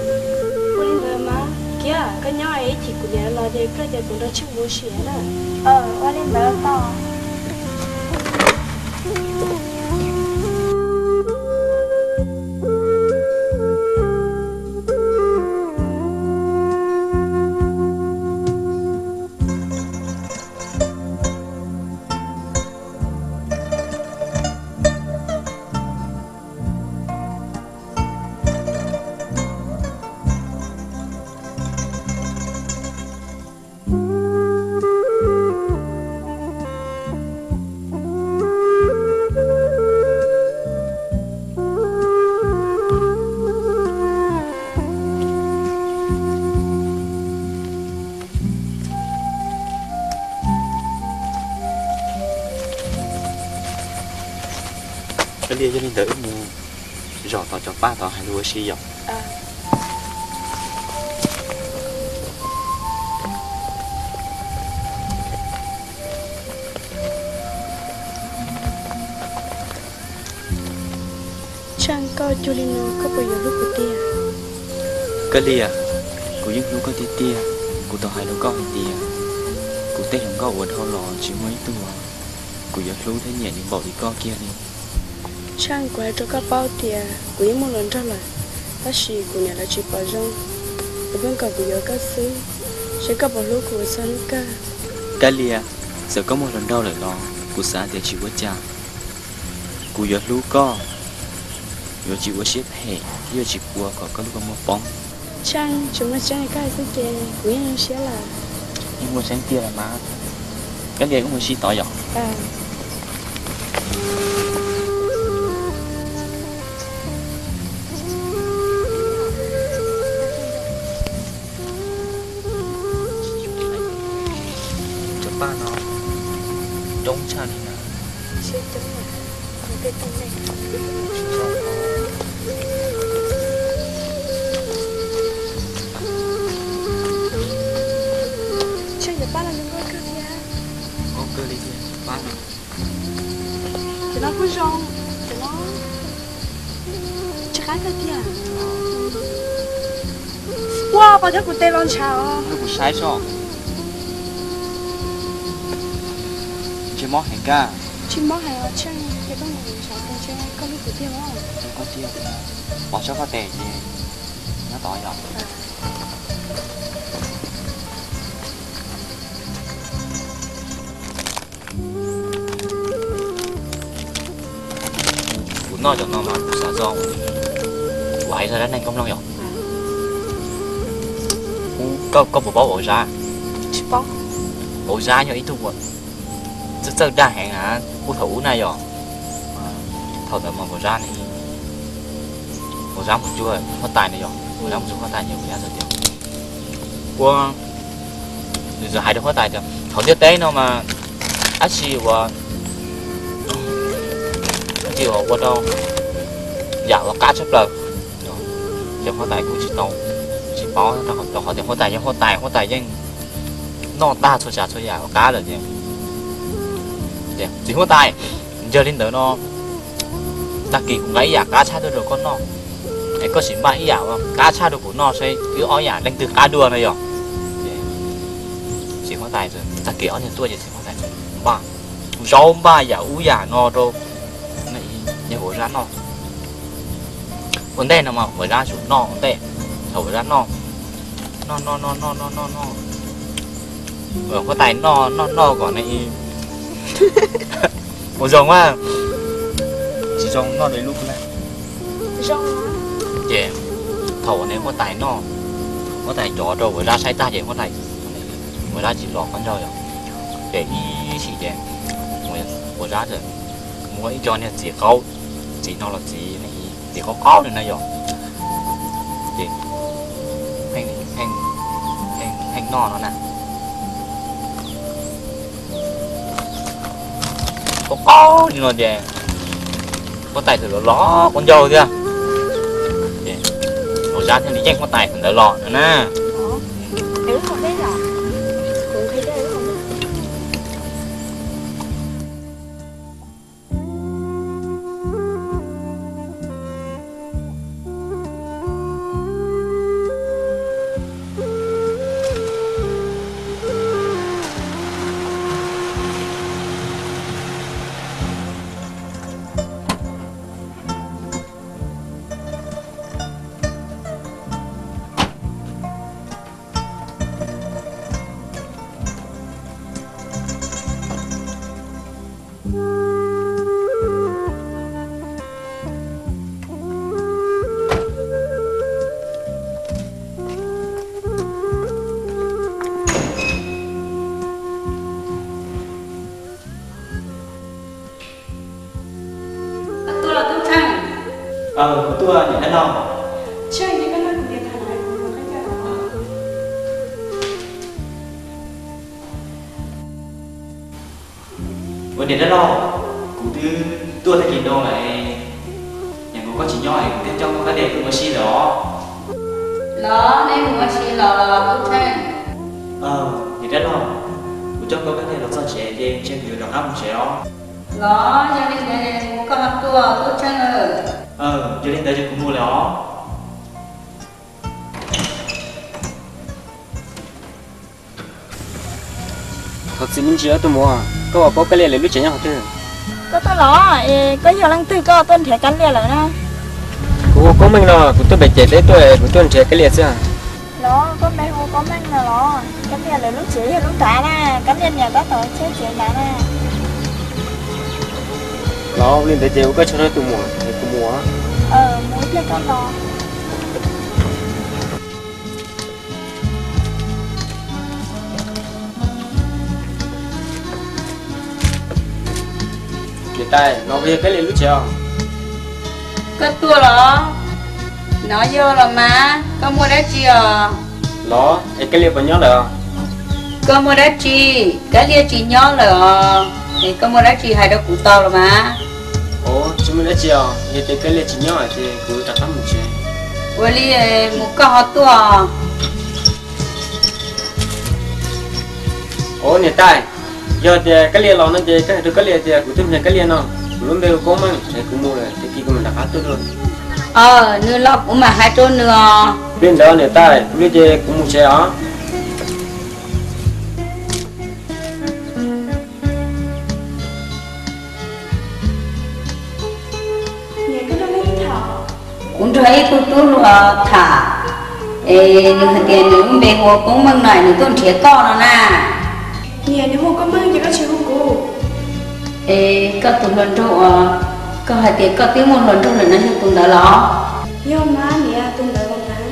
Ua li ntawd mas, Kiab, koj nyob ib chim kuv niam los ces koj cia kuv nrog Tsheej mus ua si na. Ua li ntawd tau. Kab Lias, yog li ntawd wb mus zaum tom cov paj tod hais lus ua si yom. Tsheej, koj cuag li no koj puas yuav hlub kuv tiag? Kab Lias, kuv yeej hlub koj tiag tiag. Kuv tau hais rau koj hais tias kuv tej hluas nkauj uas dhau los tsis muaj ib tug kuv yuav hlub thiab nyiam li npaum li koj kiag li. Tsheej, kuv hais rau koj paub tias kuv yeej muaj hluas nraug lawm, tab sis kuv niam lawv tsis pom zoo, lawv pheej kom kuv yuav koj xwb, seb koj puas hlub kuv txog hnub kawg. Kab Lias, txawm koj muaj hluas nraug lawm los kuv xav tias tsis ua cas, kuv yuav hlub koj. Yuav tsis ua siab phem, yuav tsis ua kom koj lub kua muag poob. Tsheej, tsis muaj tseeb koj hais xwb ces kuv yeej zoo siab lawm. Yeej muaj tseeb tiag los mas. Kab lia kuj mus sib tov yom. Cov paj no coob tshaj li na. Tsheej, cov paj no zoo nkauj kawg thiab. Nkauj kawg li thiab, paj no. Cov no kuj zoo, cov no tsw qab kawg tiag. Ua, pom thiab kuv tes los ntshav os. Kuv saib soj. Ntshe mob heev kab. Tsis mob heev os Tsheej, ces koj mus ntshav tes ntshe koj hlub kuv tiag os. Koj tiag, pom soj koj tes ces nyob tod yom. Kuv noj cov no mas kuv xav txog kuv hais txog dab neeg koob loo yom. Koj puas paub vauv Zab? Vauv Zab yog ib tug uas txawj txawj dag heev na, ub thaum ub na yom. Thaum ntawd mas vauv Zab, vauv Zab mus cuag huab tais na yom, vauv Zab mus cuag huab tais ces vauv Zab txawm tias, ua, nws txawm hais rau huab tais tias thaum ntiaj teb no mas dab tsi uas, dab tsi uas ua rau yam uas qab tshaj plaws. Ces huab tais kuj tsis tau, tsis paub rau qhov tias huab tais yog huab tais, huab tais yeej noj tag txhua tsav txhua yam uas qab lawm ces, txiv huab tais, yog li ntawd no tag kis kuv nqa ib yam qab tshaj tuaj rau koj noj, es koj sim npaj ib yam uas qab tshaj rau kuv noj saib wb ob yam leej twg qab dua no yom. Txiv huab tais, tag kis ob niag tuaj ces txiv huab tais npaj, zaub npaj yam ub yam no rau yawg vauv Zab noj. Ua ntej no mas vauv Zab tsum noj ua ntej, thaum vauv Zab noj, noj noj noj noj noj noj, huab tais noj noj noj kom ne, ua zoo a, tsis zoo noj rau ib lub na. Ces thaum ne huab tais noj, huab tais cov rau vauv Zab saib tag ces huab tais, vauv Zab tsis los qhov ncauj yom. Ces ib sim ces vauv Zab txawm muab ib co niag txiv qaub, txiv no los txiv, txiv qaub qaub li na yom. Ces pheej noj no na. Qaub qaub li no ces huab tais txawm los los quav ncaug thiab. Ces vauv Zab thiaj li yeej huab tais thaum ntawd los no na. Tuaj los Tub Tsheej. Kuv tuaj niam dab laug. Tsheej, koj nrog kuv niam tham no, kuv mus qhib cia los. Ua niam dab laug, kuv twb tuaj tag kis no lawm, yog kuv koj tsis nyob es kuv thiaj coj koj kab lia tuaj ua si lawm os. Los nej mus ua si los Tub Tsheej. Niam dab laug, kuv coj koj kab lia los txog tsev ces ntshe kuv yuav rov qab mus tsev os. Los yog li ntawd mus koj ho tuaj Tub Tsheej. Yog li ntawd ces kuv mus lawm os. Thov txim me ntsis os tus muam, koj puas paub kab lia lawv lub tsev nyob qhov twg? Koj tuaj los es koj yog leej twg koj tuaj nrhiav kab lia lawm na? Kuv hu Koob Meej no, kuv tuaj pem ces teb tuaj es kuv tuaj nrhiav kab lia xwb. Los koj npe hu Koob Meej no los? Kab lia lawv lub tsev yog lub nrad na, kab lia niam tab tom tsheb tsev nrad na. Los ua li ntawd ces ua koj tsaug rau tus muam es kuv mus os. Mus ib pliag koj los. Niam tais, no puas yog Kab Lia lub tsev os? Koj tuaj los? No yog los mas, koj muaj dab tsi os? Los, es Kab Lia puas nyob lawm? Koj muaj dab tsi? Kab Lia tsis nyob lawm os. Es koj muaj dab tsi hais rau kuv tau los mas. Ua, tsis muaj dab tsi os, yog tias Kab Lia tsis nyob ces kuv rov qab mus tsev. Ua li, mus koj ho tuaj. Ua, niam tais, yog tias Kab Lia los no ces koj hais rau Kab Lia tias kuv twb nrhiav Kab Lia no, kuv lub npe hu Koob Meej, es kuv mus lawm tag kis kuv mam rov qab tuaj dua. Aws, nws los kuv mam hais rau nws os. Li ntawd niam tais, ua li ces kuv mus tsev os. Kuv nrog ib tug tub hluas tham, es nws hais tias nws lub npe hu ua Koob Meej no, nws tuaj nrhiav koj no na. Niam, nws hu Koob Meej ces koj tsis hu kuv. Es koj tus hluas nraug uas koj hais tias koj twb muaj hluas nraug lawm no yog tus ntawd los? Yog mas niam, tus ntawd los mas.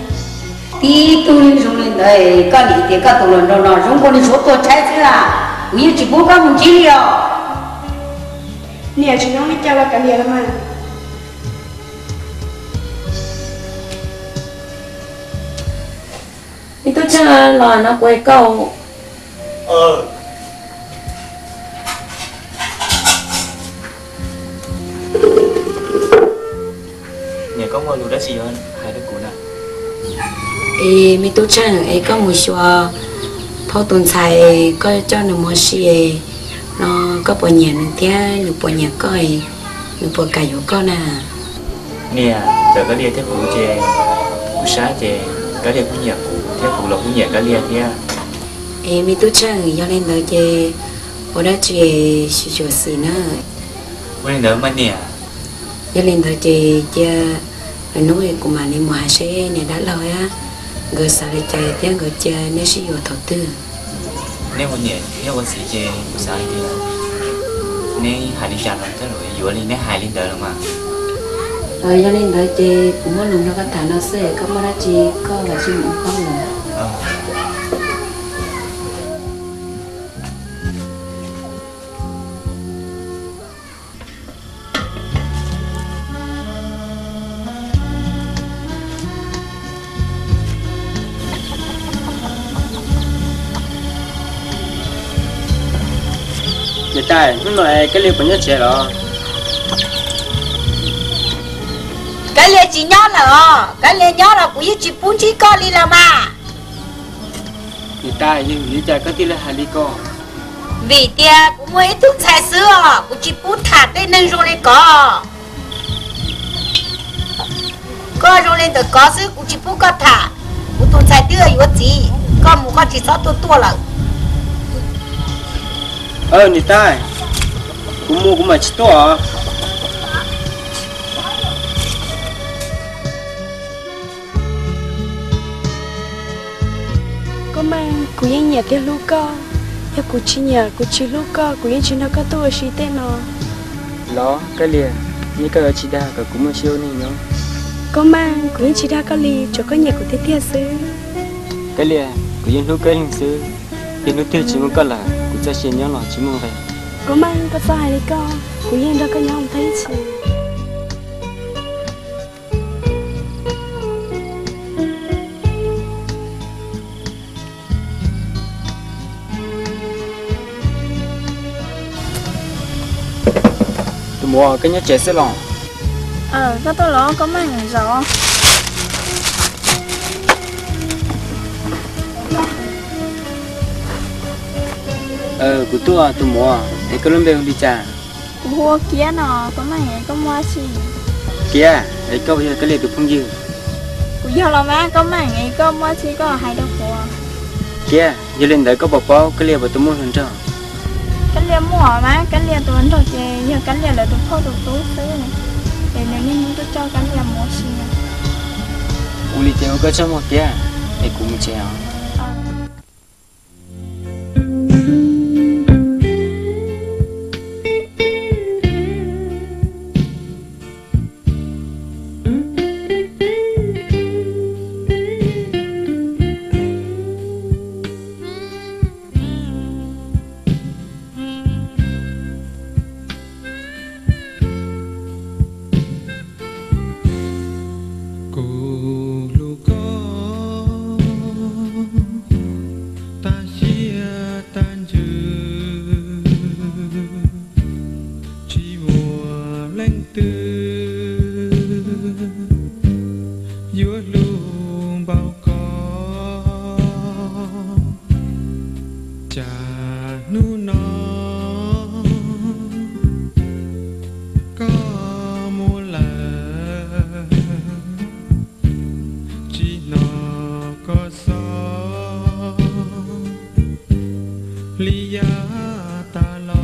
Tib tug zoo li ntawd, koj nim tias koj tus hluas nraug no zoo nkaus li tshuav tuag tshaib xwb a, kuv yeej tsis pub koj mus ntsib li os. Niam, tsis zoo li cas los kav liam los mas. Me tub Tsheej, los no kuv hais koj. Niam, koj muaj lus dab tsi yuav hais rau kuv na? Es me tub Tsheej, es koj mus xyuas phauj tus ntxhais koj coj nws mus ua si no, koj puas nyiam nws thiab nws puas nyiam koj, nws puas kam yuav koj na? Niam, ntawm Kab Lia thiab kuv ces kuv saib ces Kab Lia kuj nyiam kuv thiab kuv los kuj nyiam Kab Lia thiab. Es me tub Tsheej, yog li ntawd ces ua dab tsi es xyuam xim na. Ua li ntawd mas niam. Yog li ntawd ces cia lwm hnub kuv mam li mus hais seb niam dab laug thiab nkawd xav li cas thiab nkawd cia neb sib yuav thaum twg. Neb ua niam thiab ua txiv ces kuv xav hais tias neb hais li cas los yuav li neb hais li ntawd los mas. Yog li ntawd ces kuv muaj lus nrog koj tham no xwb, koj muaj dab tsi koj mam li mus ua koj lus. Niam tais, hnub no es Kab Lia puas nyob tsev los? Kab Lia tsis nyob lawm os, Kab Lia nyob los kuv yeej tsis pub ntsib koj li los mas. Niam tais, yog vim li cas koj thiaj li hais li ko? Vim tias kuv muaj ib tug ntxhais xwb os, kuv tsis pub tham tej neeg zoo li koj. Koj zoo li ntawm koj xwb kuv tsis pub koj tham. Kuv tus ntxhais twb yuav txiv, koj mus koj tsis txhob tuaj tuaj lawm. Niam tais, kuv mus kuv mam tsis tuaj os. Koob Meej, kuv yeej nyiam thiab hlub koj. Yog kuv tsis nyiam kuv tsis hlub koj, kuv yeej tsis nrog koj tuaj ua si tej no. Los Kab Lia, yeej koj yuav tsis dag kom kuv muaj siab ua neej nyob. Koob Meej, kuv yeej tsis dag koj li, tsuav koj nyiam kuv tiag tiag xwb. Kab Lia, kuv yeej hlub koj ib leeg xwb. Yog hnub twg tsis muaj koj lawm, kuv txoj sia nyob los tsis muaj nqis. Koob Meej, koj txhob hais li koj, kuv yeej nrog koj nyob mus tag ib txhis. Tus muam, koj nyob tsev xwb los? Koj tuaj los Koob Meej, zaum. Kuv tuaj tus muam, es koj lub npe hu li cas? Kuv hu ua Kiab no, Koob Meej, koj muaj dab tsi? Kiab, es koj puas yog Kab Lia tus phooj ywg? Kuv yog los mas Koob Meej, es koj muaj dab tsi koj hais rau kuv. Kiab, yog li ntawd koj puas paub Kab Lia puas tau muaj hluas nraug? Kab Lia muaj mas, Kab Lia tus hluas nraug ces yog Kab Lia lawv tus phauj tus tub xwb, es nws niaj hnub tuaj coj Kab Lia mus ua si. Ua li ces ua koj tsaug mog Kiab, es kuv mus tsev os. Kuv hlub koj tas siab tas ntsws, tsis muaj leej twg yuav hlub npaum koj. Cas hnub no koj mus lawm, tsis hnov koj xov li yav tas los.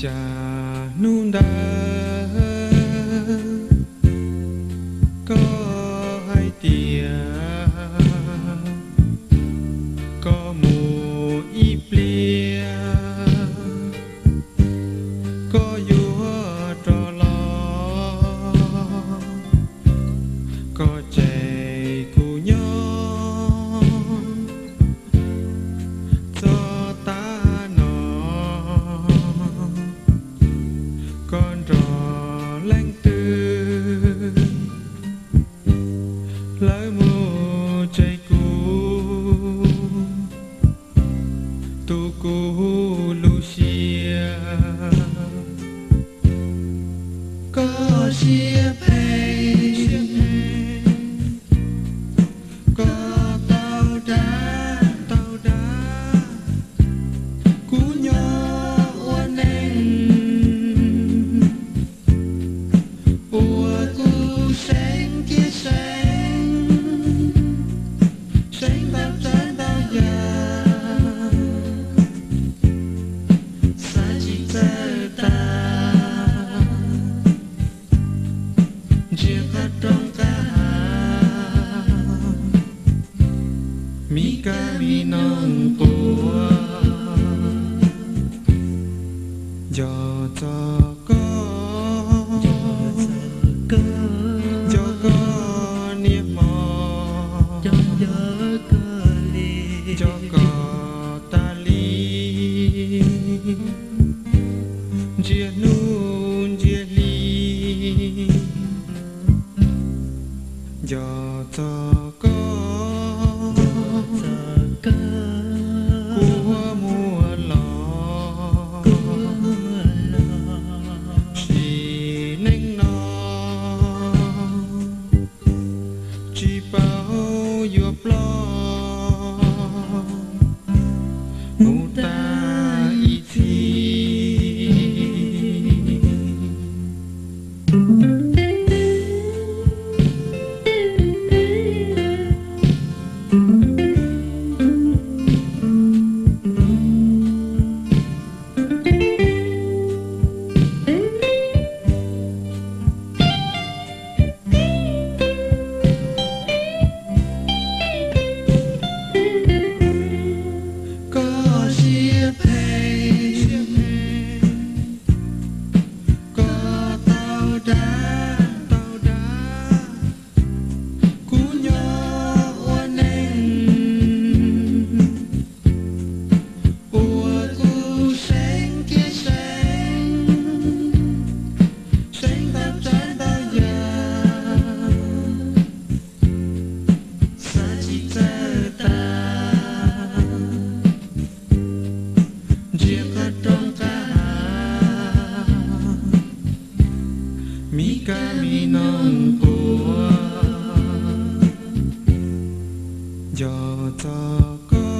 Cas hnub ntawd koj hais tias koj mus ib pliag, koj yuav rov los, koj tseg kuv nyob txog tav no. Koj nrog leej twg lawv mus tseg kuv, tu kuv lub siab. Koj siab phem, koj tau dag tau dag kuv nyob ua neej, ua kuv seev thiab seev, seev ntau tsav ntau yam, xav tsis txawj tas, ntsia qhov rooj qab hav, mi kab mi noog quas, nco txog koj, nco koj niaj hmo, nco koj tas li, ntsia hnub ntsia hli, nco txog koj, kuv muaj los, sim neej no tsis paub yuav ploj mus tag ib txhis. Koj siab phem, koj tau dag tau dag kuv nyob ua neej, ua kuv seev thiab seev, seev ntau tsav ntau yam, xav tsis txawj tas, ntsia qhov rooj qab hav, mi kab mi noog quas, nco txog koj,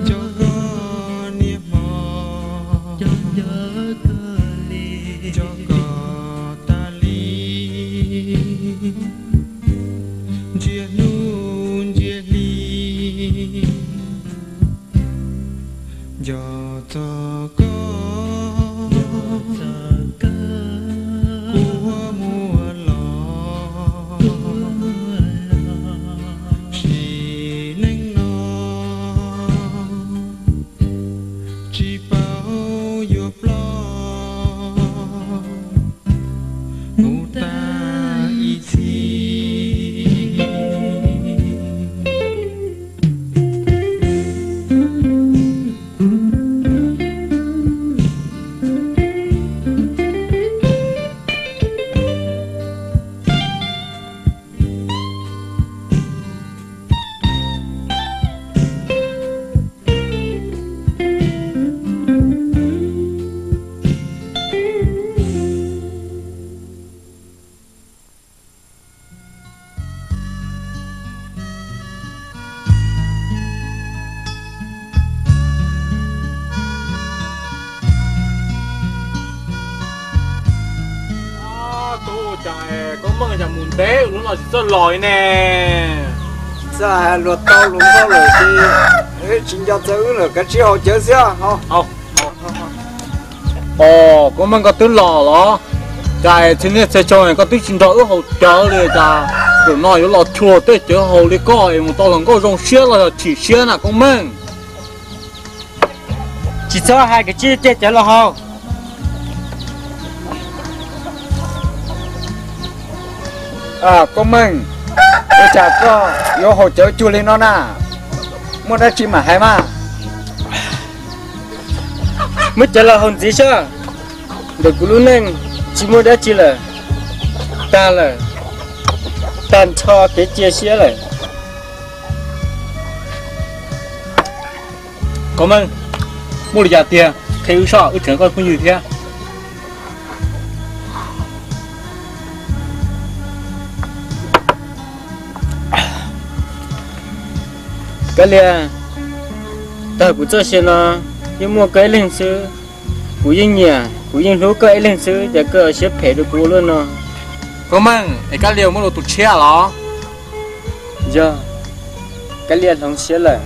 nco koj niaj hmo, nco koj tas li, ntsia hnub ntsia hli, nco txog koj, kuv muaj los, sim neej no tsis paub yuav ploj Meej, cas mus ntev ua luaj no tsis txawj los li ne? Txawj hais luag tau luag nkauj lawm ces tsis nco txog wb lawm, kav tsij haus cawv xwb. Os, Koob Meej, koj twb los los? Cas txhia niaj txhia xyoo koj twb tsis nrog wb haus cawv li, cas zaum no yuav los cuag tej cawv haus li koj es mus tau hluas nkauj zoo siab los yog chim siab na Koob Meej? Tsis txhob hais, kav tsij coj cawv los haus. Koob Meej, ua cas koj yuav haus cawv cuag li no na? Muaj dab tsi mam hais mas. Muab cawv los haus ntxiv saib. Ntawm kuv lub neej tsis muaj dab tsi lawm, tag lawm, tag nrho kev cia siab lawm. Koob Meej, muaj li cas tiag, qhia wb saib, wb tseem yog koj phooj ywg thiab. Kab Lia, tag kuv txoj sia no yeej muaj koj ib leeg xwb. Kuv yeej nyiam, kuv yeej hlub koj ib leeg xwb, cas koj siab phem rau kuv ua luaj no? Koob Meej, es Kab Lia muaj dua tus tshiab los? Yog, Kab Lia hloov siab lawm,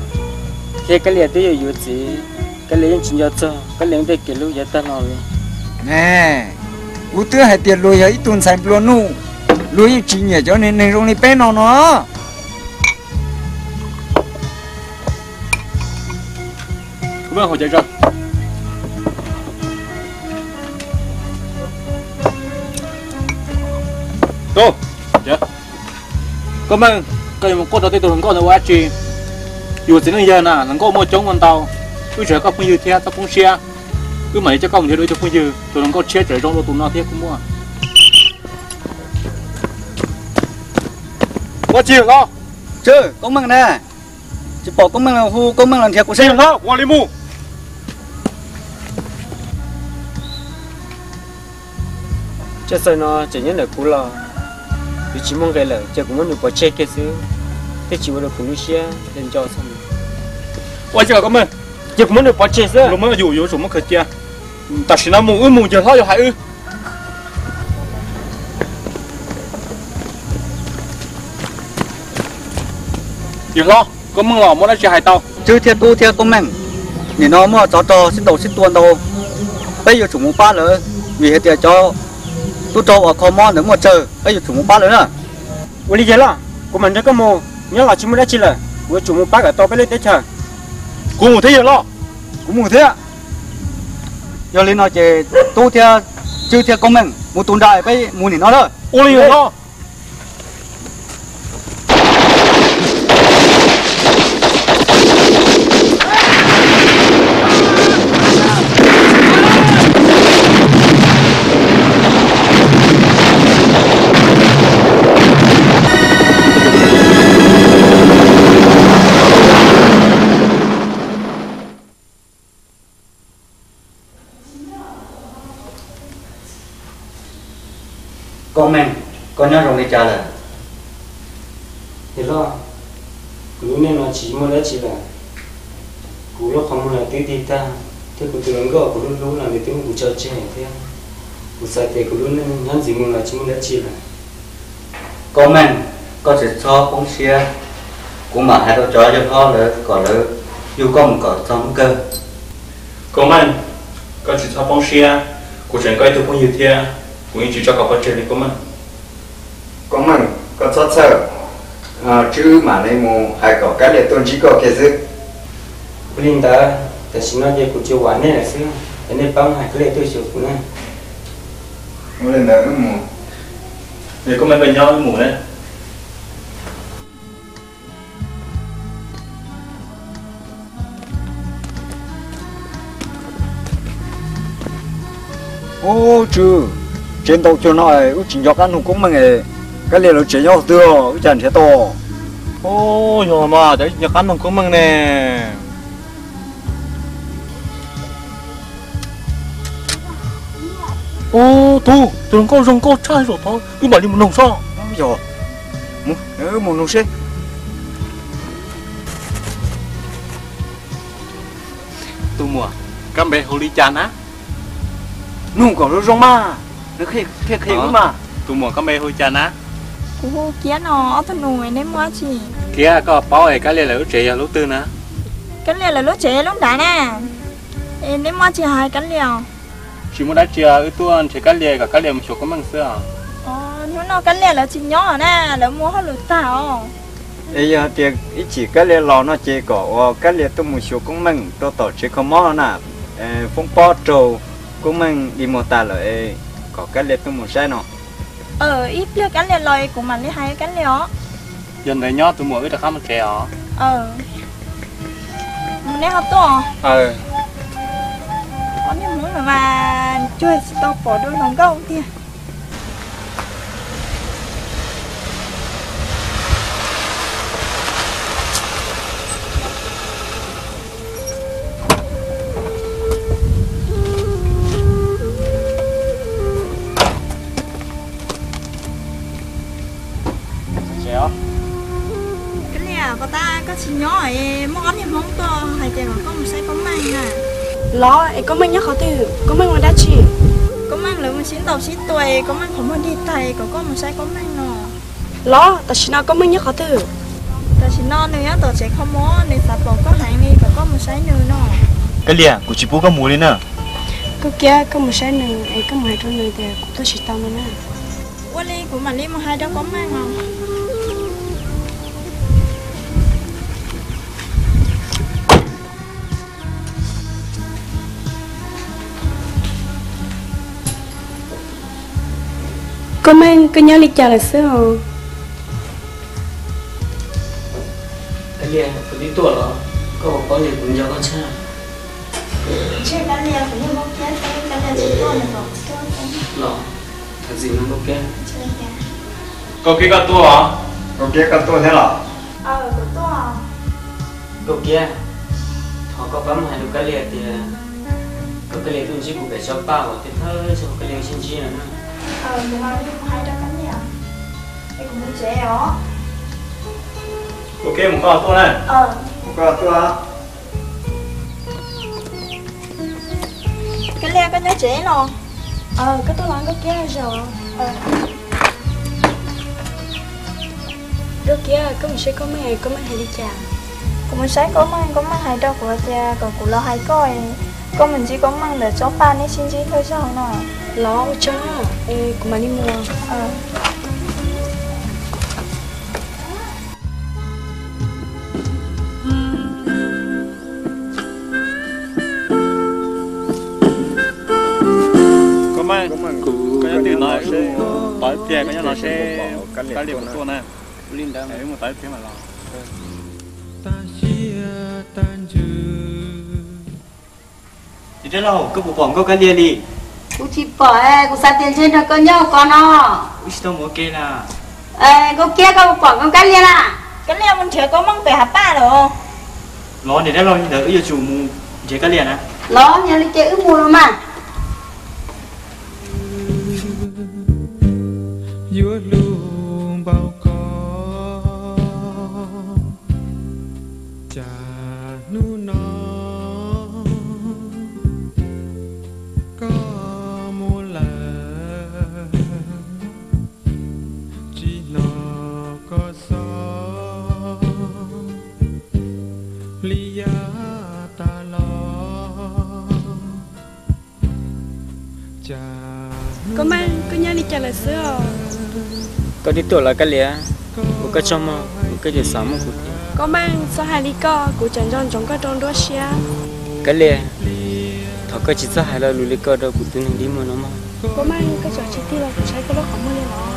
thiab Kab Lia twb yuav yuav txiv, Kab Lia yeej tsis nco txog Kab Lia tej kev hlub yav tag los li. Ne, kuv twb hais tias luag yog ib tug ntxhais nplua nuj, luag yeej tsis nyiam cov neeg zoo li peb no no. Koob Meej, koj yuav mus quaj rau tej tus hluas nkauj ntawd ua dab tsi? Yus txiv neej yawg na, hluas nkauj muaj coob muaj ntau, wb tseem yog koj phooj ywg thiab, txhob poob siab. Wb mam li coj koj mus nrhiav dua ib tug phooj ywg, tus hluas nkauj tshiab tseem zoo dua tus no thiab kuj muaj. Ua tsi los? Tswv, Koob Meej na, tsis pom Koob Meej los hu Koob Meej los nrhiav kuv seb. Ua li mus. Coj xaws no tseem nyob ntawm kuv los, kuv tsis muaj nqe lawm, ces kuv muab nws pov tseg kiag xwb, thiaj tsis ua rau kuv lub siab nco txog. Ua cas Koob Meej? Ces kuv muab nws pov tseg xwb. Los muab yus yuav tsum muab khaws cia. Tam sim no mus wb mus, yawg hlob yuav hais wb. Yawg hlob, Koob Meej los muaj dab tsi hais tau? Tswv thiab Tub thiab Koob Meej, nim no muaj tsov rog sib ntaus sib tua ntau, peb yuav tsum mus pab lawv, vim hais tias cov tub rog uas kho mob ntawd muaj tsawg, peb yuav tsum mus pab lawv na. Ua li yawg hlob, kuv mam nrog koj mus, nyob los tsis muaj dab tsi lawm, kuv yuav tsum mus pab kom tau peb lub teb chaws. Kuv mus thiab yawg hlob. Kuv mus thiab. Yog li no ces Tub thiab Tswv thiab Koob Meej mus tus nrag, peb mus nim no lawm. Ua li yawg hlob. Koob Meej, koj nyob zoo li cas lawm? Yawg hlob, kuv lub neej no tsis muaj dab tsi lawm. Kuv lub qhov muag los twb dig tag, thiab kuv tus hluas nkauj kuv hlub hlub los nws twb muab kuv tso tseg thiab. Kuv xav tias kuv lub neej nyob ntxiv mus los tsis muaj dab tsi lawm. Koob Meej, koj tsis txhob poob siab, kuv mam hais rau cov yawg hlob lawv kom lawv yug koj mus kom txog hnub kawg. Koob Meej, koj tsis txhob poob siab, kuv tseem yog koj ib tug phooj ywg thiab, kuv yeej tsis tso koj pov tseg li Koob Meej. Koob Meej, koj txhob txhawj, Tswv mam li mus hais kom Kab Lia tuaj ntsib koj kiag xwb. Ua li ntawd, tam sim no ces kuv tsis vam nej lawm xwb, es nej pab hais Kab Lia tuaj xyuas kuv na. Ua li ntawd wb mus. Es Koob Meej, koj nyob wb mus na. Ub, Tswv, tsev ntaus cuag no wb tsis nco qab nug Koob Meej, Kab Lia lawv tsev nyob twg wb cas nrhiav tau. Ub, yog mas cas wb tsis nco qab nug Koob Meej ne. Ub, tub, tus hluas nkauj zoo nkauj tshaj zaum tod, wb mam li mus nug sob. Yog, mus nug seb. Tus muam, koj npe hu li cas na? Nug kom zoo zoo mas, thiaj qhia wb mas. Tus muam, koj npe hu li cas na? Kuv hu Kiab no. Ob tug nus, neb muaj dab tsi? Kiab, koj paub es Kab Lias lawv lub tsev yog lub twg na? Kab Lias lawv lub tsev lub nrad na. Es neb muaj dab tsi hais Kab Lias? Tsis muaj dab tsi, wb tuaj nrhiav Kab Lias kom Kab Lias mus xyuas Koob Meej xwb os. Hnub no Kab Lias lawv tsis nyob na, lawv mus hauj lwm tag os. Es yog tias ib chim Kab Lias los no ces kom uas Kab Lias tuaj mus xyuas Koob Meej rau tom tsev kho mob no na. Foob pob raug Koob Meej dig muag tas lawm es kom Kab Lias tuaj mus saib no. Ib pliag Kab Lias los kuv mam li hais Kab Lias os. Yog ntawd nyob tus muam, wb rov qab mus tsev os. Mus, nej ho tuaj. Ob niag Hmoob no mas cuag tsis tau pom dua hluas nkauj tiag. Kab Lias, puas tab koj tsis nyob es muaj ob niag Hmoob tuaj hais tias kom koj mus saib Koob Meej na. Los es Koob Meej nyob qhov twg, Koob Meej ua dab tsi? Koob Meej lawv mus sib ntaus sib tua, Koob Meej qhov muag dig tag, kom koj mus saib Koob Meej no. Los tam sim no Koob Meej nyob qhov twg? Tam sim no nws nyob tom tsev kho mob, nws xav pom koj heev li, kom koj mus saib nws no. Kab Lias, kuv tsis pub koj mus li na. Koj Kiab, koj mus saib nws es koj mus hais rau nws tias kuv tuaj tsis tau no na. Ua li kuv mam li mus hais rau Koob Meej os. Koob Meej, koj nyob li cas lawm xwb os? Kab Lias, kuv twb tuaj los, koj puas paub tias kuv nco koj tshaj? Ntshe Kab Lias, kuv yog Nkauj Kiab, Kab Lias tsis tuaj, nws kom kuv tuaj xwb. Los, thov txim nawb Nkauj Kiab. Nkauj Kiab, koj tuaj os? Nkauj Kiab, koj tuaj thiab los? Nkauj Kiab, thov koj pab mus hais rau Kab Lias tias kom Kab Lias tuaj ntsib kuv pem tsob paj uas tej thawj zaug Kab Lias sib ntsib no na. Nkauj Kiab, mus koj tuaj na. Mus koj tuaj. Kab Lias, koj nyob tsev los? Koj tuaj los Nkauj Kiab zaum. Nkauj Kiab, koj mus saib Koob Meej, Koob Meej hais li cas? Kuv mus saib Koob Meej, Koob Meej hais rau kuv tias kom kuv los hais koj, koj mus ntsib Koob Meej ntawm tsob paj, neb sib ntsib thawj zaug no. Los, ua tsaug na, es kuv mam li mus. Koob Meej, kuv, koj nyob twg no, tos ib pliag, koj nyob no seb Kab Lias puas tuaj na. Wb mus tos ib pliag mam los. Niam dab laug, koj puas pom Nkauj Kab Lias li? Kuv tsis pom, kuv xav tias ntshe nrog koj nyob hauv ko no. Wb tsis tau mus ua ke na. Nkauj Kiab, koj puas pom Nkauj Kab Lias na? Kab Lias mus nrhiav Koob Meej pem hav paj lawm. Los niam dab laug, li ntawd wb yuav tsum mus nrhiav Kab Lias na. Los, yog li ces wb mus los mas. Yuav hlub npaum ko, cas hnub no koj mus lawm, tsis hnov koj xov li yav tas los. Koob Meej, koj nyob li cas lawm xwb os? Koj twb tuaj los Kab Lias, ua koj tsaug mog, ua koj ces xav muaj kuv thiab. Koob Meej, txhob hais li koj, kuv tseem nco ntsoov koj rau nruab siab. Kab Lias, thov koj tsis txhob hais lo lus li ko rau kuv tus neeg dig muag no mog. Koob Meej, koj tseem tsis tig los kuv saib koj lub qhov muag li los?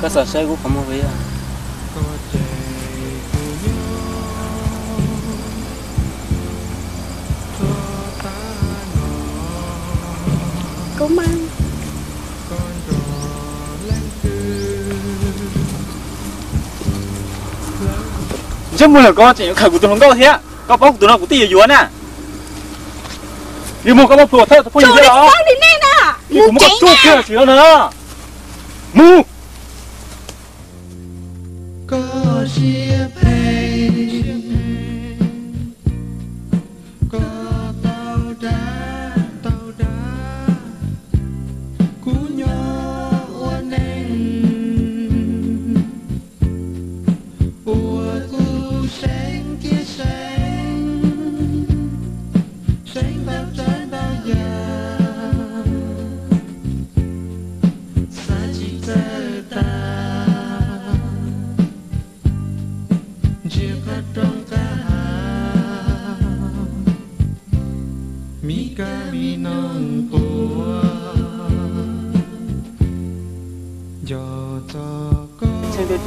Koj xav saib kuv qhov muag puas yog? Koob Meej. Ntsej muag lawm koj tseem yuav khawm kuv tus hluas nkauj thiab, koj paub kuv tus no kuv twb yuav yuav na. Li muag koj muab plhuav thawj tus phooj ywg thiab los? Kuv muab koj tsuj kiag tsis no na. Mus. Koj siab phem, koj tau dag tau dag, kuv nyob ua neeg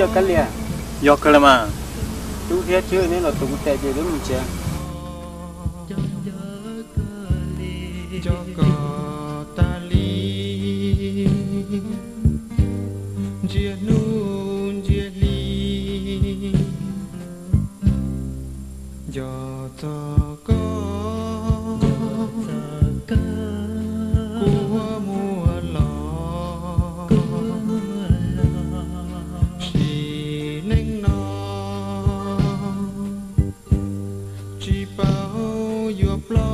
Kab Lias, yog kawg los mas. Tub thiab Tswb, neb los tus kuv tes ces peb mus tsev. Cov koj tas li, ntsia hnub ntsia hli, nco txog koj, kuv ua muaj los, sim neej no tsis paub yuav ploj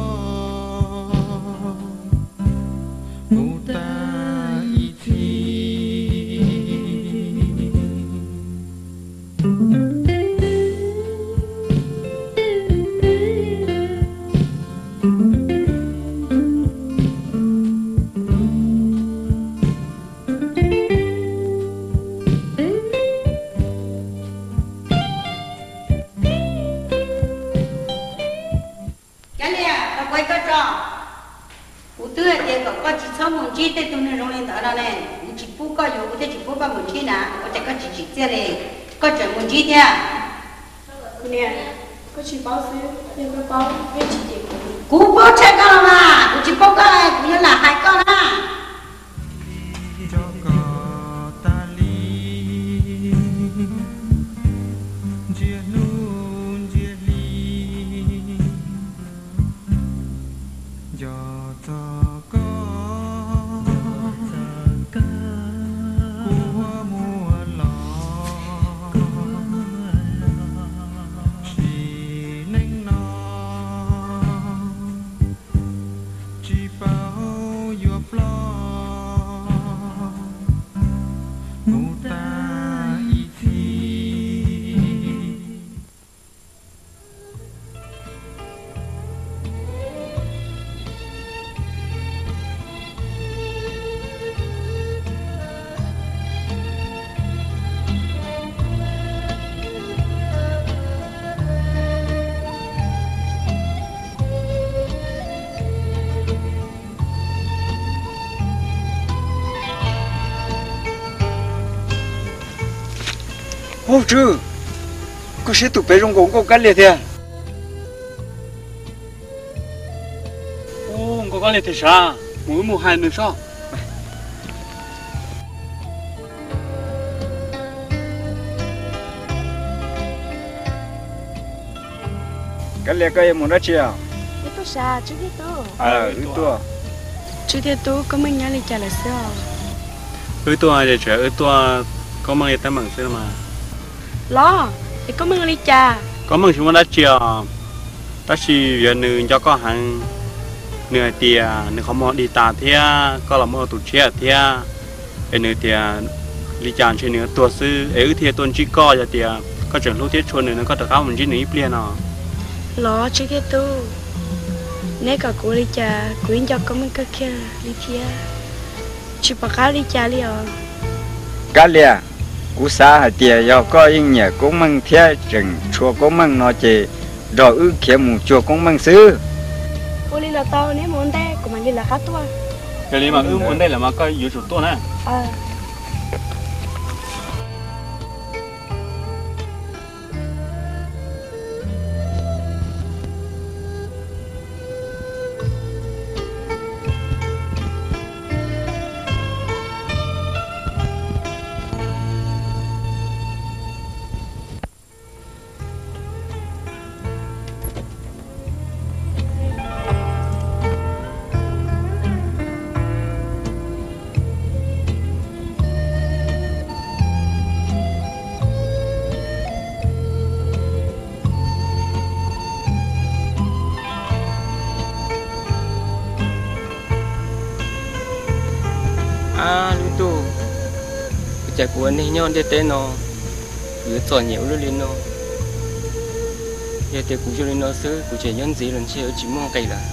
mus tag ib txhis. Kab Lias, los kuv hais koj tso. Kuv twb hais tias kom koj tsis txhob mus ntsib tej tug neeg zoo li ntawd no ne, kuv tsis pub koj yuav, kuv thiaj tsis pub koj mus ntsib na, ua cas koj tsis tsim txiaj li, koj tseem mus ntsib thiab. Kuv niam, koj tsis paub xwb, yog koj paub yeej tsis cem kuv. Kuv paub tshaj koj los mas, kuv tsis paub koj, kuv yuav lam hais koj na. Nco koj tas li, ntsia hnub ntsia hli, nco txog koj, kuv ua muaj los, sim neej no tsis paub yuav ploj mus tag ib txhis. Ub Tswb, koj saib tus pem zoo nkaus nkauj Kab Lias thiab. Ub, nkauj Kab Lias thiab sav, mus wb mus hais nws soj. Kab Lias, koj yuav mus dab tsi os? Wb tuaj, Tswb thiab Tub, Koob Meej nyob li cas lawm xwb os? Wb tuaj ces tsuas wb tuaj Koob Meej li teeb meem xwb los mas. Los, es Koob Meej ua li cas? Koob Meej tsis muaj dab tsi os, tab sis yog nws nco koj heev. Nws hais tias nws qhov muag dig tas thiab koj los muaj tus tshiab thiab, es nws tias li cas ntshe nws yuav tuag xwb, es wb thiaj tuaj ntsib koj. Yog tias koj tseem hlub thiab tshua nws no, koj rov qab mus ntsib nws ib pliag no. Los Tswb thiab Tub, neb kom kuv ua li cas kuv yeej nco Koob Meej kawg kiag li thiab, tsis pom qab li cas li os. Kab Lias, kuv xav hais tias yog koj yeej nyiam Koob Meej thiab tseem tshua Koob Meej no ces nrog wb khiav mus cuag Koob Meej xwb. Ua li los tau, neb mus ua ntej kuv mam li lawv qab tuaj. Yog li mas wb mus ua ntej lawm mas koj yuav tsum tuaj na. Ab, lub ntuj, ua cas kuv ua neeg nyob ntiaj teb no, kuv yuav txom nyem ua luaj li no. Yog tias kuv zoo li no xwb, kuv tseem nyob ntxiv los ntshe yuav tsis muaj nqis lawm.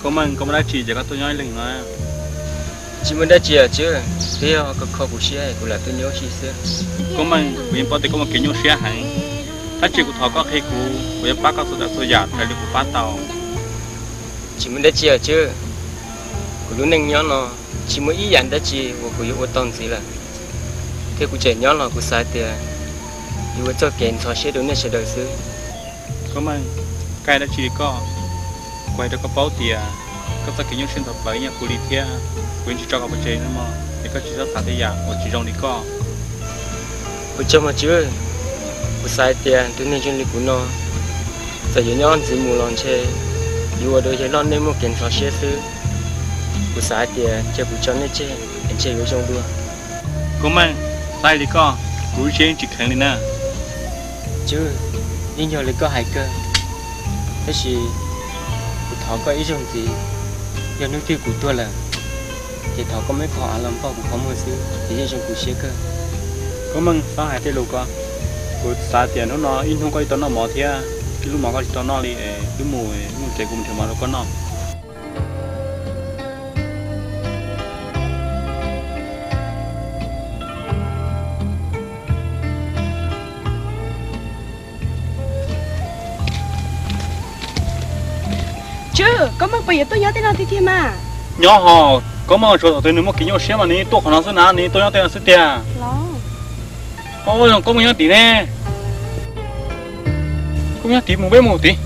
Koob Meej, koj muaj dab tsi ces koj tuaj nyob ib leeg no. Tsis muaj dab tsi os Tswb, twb yog koj kho kuv siab kuv lam tuaj nyob ib si xwb. Koob Meej, kuv yeej paub tias koj muaj kev nyuaj siab heev, tab sis kuv thov koj qhia kuv, kuv yuav pab koj txhua yam txhua yam raws li kuv pab tau. Tsis muaj dab tsi os Tswb, kuv lub neej nyob no tsis muaj ib yam dab tsi uas kuv yuav ua tau ntxiv lawm, thiab kuv tseem nyob los kuv xav tias yuav ua txoj kev ntxhov siab rau nej sawv daws xwb. Koob Meej, koj hais dab tsi li koj? Kuv hais rau koj paub tias koj txoj kev nyuaj siab ntxhov plawv ib yam kuv li thiab, kuv yeej tsis tso koj pov tseg no mog, es koj tsis txhob xav tej yam uas tsis zoo li koj. Ua tsaug mog Tswb, kuv xav hais tias tus neeg zoo li kuv no, txawm yuav nyob ntxiv mus los ntshe yuav ua rau yawg loj nej muaj kev ntxhov siab xwb. Kuv xav hais tias cia kuv tso nej tseg es ntshe yuav zoo dua. Koob Meej, xav hais li koj, kuv ib txhia yeej tsis kheev li na. Tswb, yeej yog li koj hais kawg, tab sis kuv thov koj ib zaug ntxiv, yog hnub twg kuv tuag lawm, ces thov koj muab ib qho av los npog kuv qhov muag xwb ces yeej zoo kuv siab kawg. Koob Meej, txhob hais tej lus ko, kuv xav tias hnub no ib hnub koj tsis tau noj mov thiab ib lub mov koj tsis tau noj li es wb mus, wb mus tsev kuv mus nrhiav mov rau koj noj. Tswb, Koob Meej puas yuav tuaj nyob tej no tiag tiag mas? Nyob hos, Koob Meej tsuas thaum twg nws muaj kev nyuaj siab mas nws tuaj qhov no xwb na, nws tuaj nyob tej no xwb tiag. Koob Meej nyob tim ne. Koob Meej nyob tid, mus peb mus tid.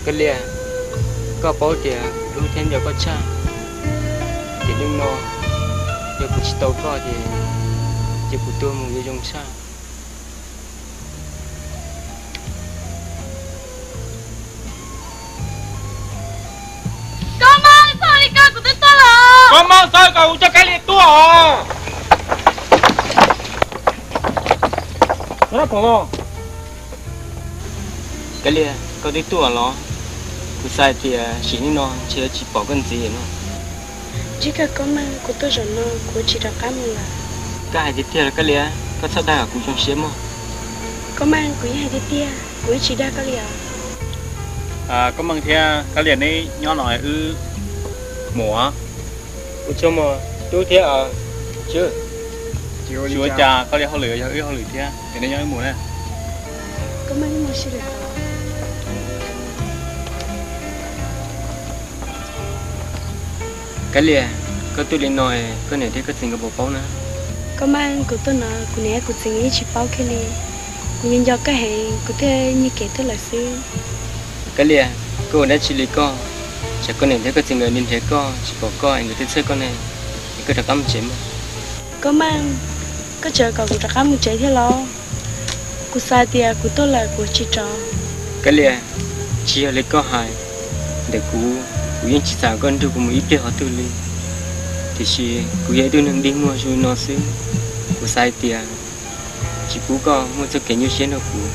Kab Lias, koj paub tias kuv hlub thiab nco koj tshaj. Ces hnub no yog kuv tsis tau koj ces, ces kuv tuag mus yuav zoo tshaj. Koj Meej, txhob li koj, kuv twb tuaj los. Koj Meej, txhob kom kuv coj Kab Lias tuaj os. Kab Lias, koj twb tuaj los? Kuv xav hais tias sim neej no ntshe yuav tsis pom koj ntxiv no. Ntsib kawg Koob Meej, kuv tuaj zaum no kuv tsis rov qab mus lawm. Koj hais tiag tiag los Kab Lias? Koj txhob dag kom kuv zoo siab mog. Koob Meej, kuv yeej hais tiag tiag, kuv yeej tsis dag koj li os. Koob Meej thiab Kab Lias neb nyob no wb mus. Ua tsaug mog Tub thiab Tswb. Tsis ua cas, Kab Lias hauj lwm yog wb hauj lwm thiab, ces neb nyob wb mus na. Koob Meej, wb mus sib lwm tod. Kab Lias, koj tuaj li no, koj niam thiab koj txiv nkawd puas paub na? Koob Meej, kuv tuaj no kuv niam thiab kuv txiv nkawd yeej tsis paub kiag li. Kuv nco nco koj heev kuv thiaj nyiag kev tuaj lawm xwb. Kab Lias, koj ua dab tsi li koj? Tsam koj niam thiab koj txiv nkawd nrhiav koj tsis pom koj es nkawd twb txhawj koj ne, es koj rov qab mus tsev mog. Koob Meej, koj tseem kom kuv rov qab mus tsev thiab los? Kuv xav tias kuv tuaj lawm kuv tsis rov. Kab Lias, tsis yog li koj hais. Ntawm kuv, kuv yeej tsis xav koj nrog kuv mus ib pliag qhov twg li. Tiam sis kuv yog ib tug neeg dig muag zoo li no xwb, kuv xav hais tias tsis pub koj muaj txoj kev nyuaj siab nrog kuv.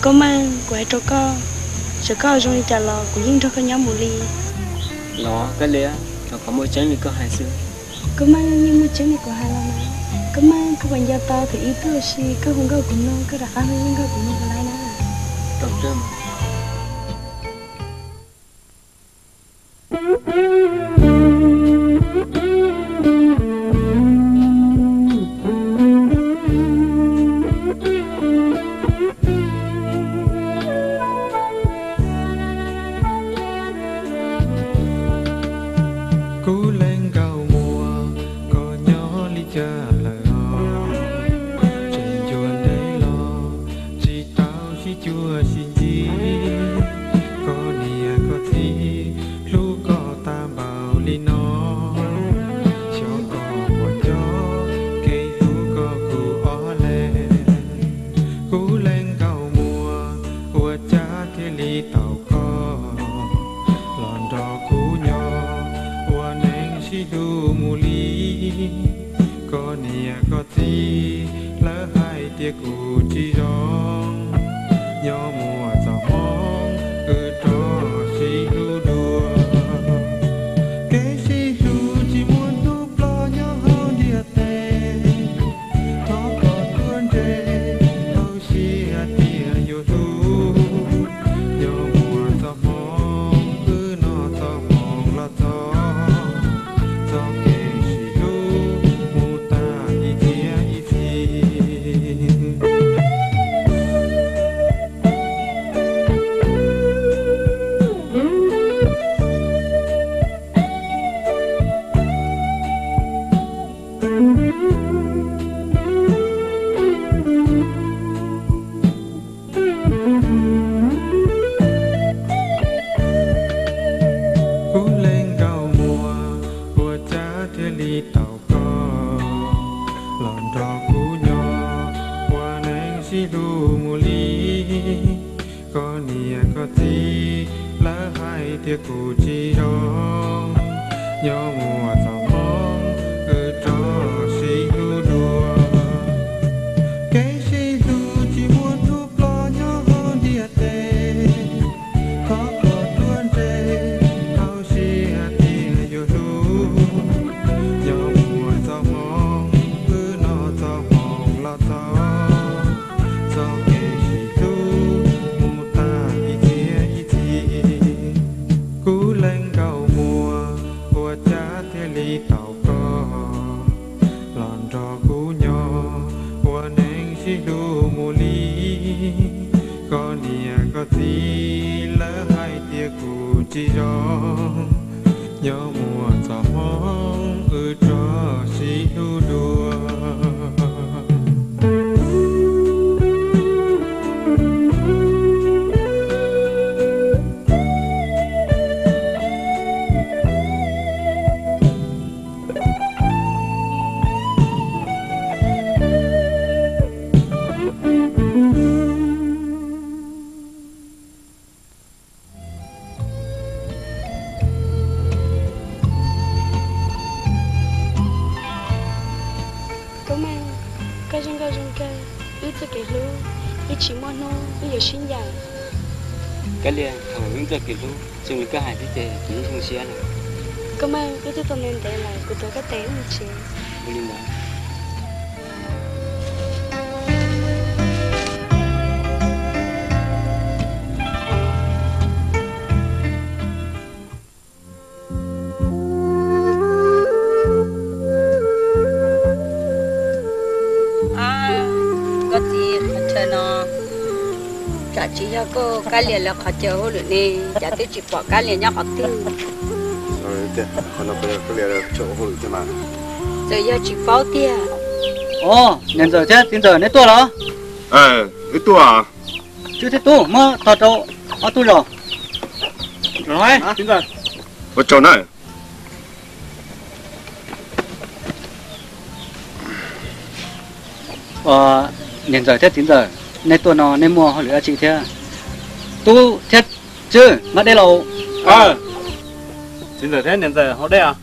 Koob Meej, kuv hais rau koj, txawm koj zoo li cas los kuv yeej nrog koj nyob mus li. Los Kab Lias, thov kom muaj tseeb li koj hais xwb. Koob Meej, yeej muaj tseeb li kuv hais los mas. Koob Meej, koj puas nco tau thaum ib tuaj si koj hu nkauj kuv mloog, koj rov qab hu nkauj kuv mloog puas laib na? Kuv leej nkauj muam, koj nyob li cas lawm os? Tseem ncua ntev los tsis tau sib cuag sib ntsib. Txiv lawv hais tias kuv tsis zoo, nyob muaj txoj hmoov wb rov sib hlub dua. Kev sib hlub tsis muaj hnub ploj nyob hauv ntiaj teb, thov kom tuaj ntseg tau siab tias yuav hlub. Nyob muaj txoj hmoov wb noj txoj hmoov los txog, txoj kev sib hlub mus tag ib txhiab ib txhis. Kuv leej nkauj muam, ua cas thiaj li tau koj los nrog kuv nyob ua neej sib hlub mus li. Koj niam koj txiv lawv hais tias kuv tsis zoo, nyob muaj txoj hmoov wb rov sib hlub dua. Kev sib hlub tsis muaj hnub ploj nyob hauv ntiaj teb, thov kom tuaj ntseg tau siab tias yuav hlub. Nyob muaj txoj hmoov wb noj txoj hmoov los txog, txoj kev sib hlub mus tag ib txhiab ib txhis. Kuv leej nkauj muam, ua cas thiaj li tau koj los nrog kuv nyob ua neej sib hlub mus li. Koj niam koj txiv lawv hais tias kuv tsis zoo, nyob muaj txoj hmoov wb rov sib hlub dua. Koob Meej, koj zoo nkauj zoo kawg, wb txoj kev hlub yeej tsis muaj hnub wb yuav sib ncaim. Kab Lia, thaum wb txoj kev hlub zoo li koj hais thiab ces kuv yeej zoo siab lawm. Koob Meej, wb twb tuaj ntev ntev lawm, kuv tuav koj tes wb mus tsev. Ua li ntawd. Koj txiv, qhov chaw no tsam tsis yog koj Kab Lia lawv qhov chaw hauj lwm ne, cas twb tsis pom Kab Lia nyob qhov twg. Qhov no puas yog Kab Lia lawv chaw hauj lwm thiab mas? Txawm yog tsis paub tiag. Os, niam ntxawm thiab txiv ntxawm, neb tuaj los? Wb tuaj. Tswb thiab Tub, muab tog rau ob tug zos. Ua tsaug na. Niam ntxawm thiab txiv ntxawm, nej tuaj no nej muaj hauj lwm dab tsi thiab? Tub thiab Tswb, nqa dej los. Txiv ntxawm thiab niam ntxawm, haus dej os.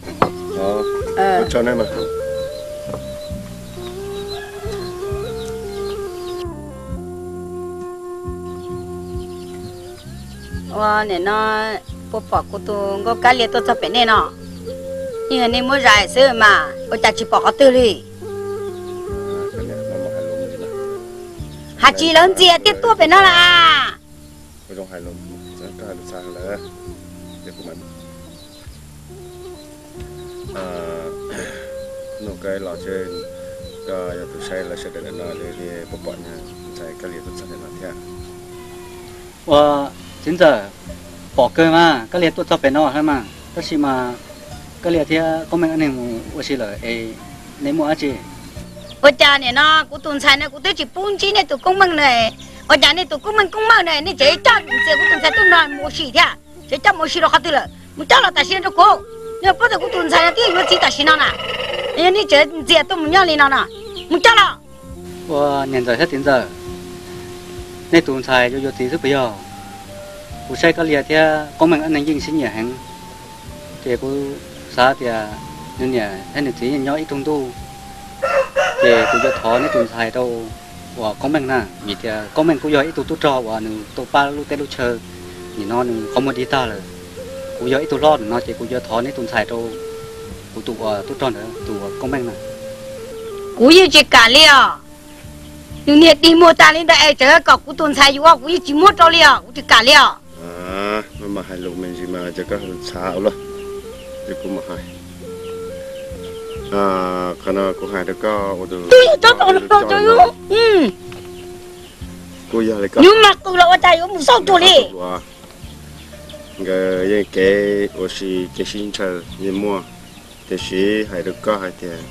Ua nim no puas pom kuv tus nkauj Kab Lia tuaj txog pem nej no? Yeej yog nej muab zais xwb mas ua cas tsis pom qhov twg li? Hais tsis lawv ntxias tiag tuaj pem no las. Nuj Kaib los tsev, koj yog tus saib lawv sawv daws ntawm no li, puas pom ntxhais Kab Lia tuaj txog ntawm no thiab? Ua, txiv ntxawm, pom kawg mas Kab Lia tuaj txog pem no thiab mas, tab sis mas Kab Lia thiab Koob Meej ob neeg mus ua si lawm es nej muaj dab tsi? Ua cas nim no kuv tus ntxhais no kuv twb tsis pub ntsib nej tus Koob Meej na, ua cas nej tus Koob Meej Koob Meej na nej tseem coj ntxias kuv tus ntxhais tuaj no mus ua si thiab? Tseem coj mus ua si rau qhov twg lawm? Mus coj los tam sim no rau kuv. Yog paub tias kuv tus ntxhais no twb yuav txiv tam sim no na, yog nej tseem ntxias tuaj mus nyob li no no, mus coj los. Ua niam ntxawm thiab txiv ntxawm, nej tus ntxhais yuav yuav txiv xwb puas yog? Kuv saib Kab Lia thiab Koob Meej ob neeg yeej sib nyiam heev, ces kuv xav tias nws niam thiab nws txiv yeej nyob ib tug ntuj, Ces kuv yuav thov neb tus ntxhais rau uas Koob Meej na, vim tias Koob Meej kuj yog ib tug tub rog uas nws tau pab lub teb lub chaw, nim no nws qhov muag dig tag lawm. Kuv yog ib tug hlob no ces kuv yuav thov neb tus ntxhais rau kuv tus uas tub rog ntawd, tus uas Koob Meej na. Kuv yeej tsis kam li os. Nws niag dig muag tag li ntawd es tseem kom kuv tus ntxhais yuav, kuv yeej tsis muab rau li os, kuv tsis kam li os. Maj mam hais lus me ntsis mas ces koj hais lus txhav ua luaj. Ces kuv mam hais, qhov no kuv hais rau koj ua tus, kuj yog li koj, nws mas qw los ua cas yuav mus xauj cuag li. Nkawd yeej kev ua si kev sib ntshaw yeej muaj, tiam sis hais rau koj hais tias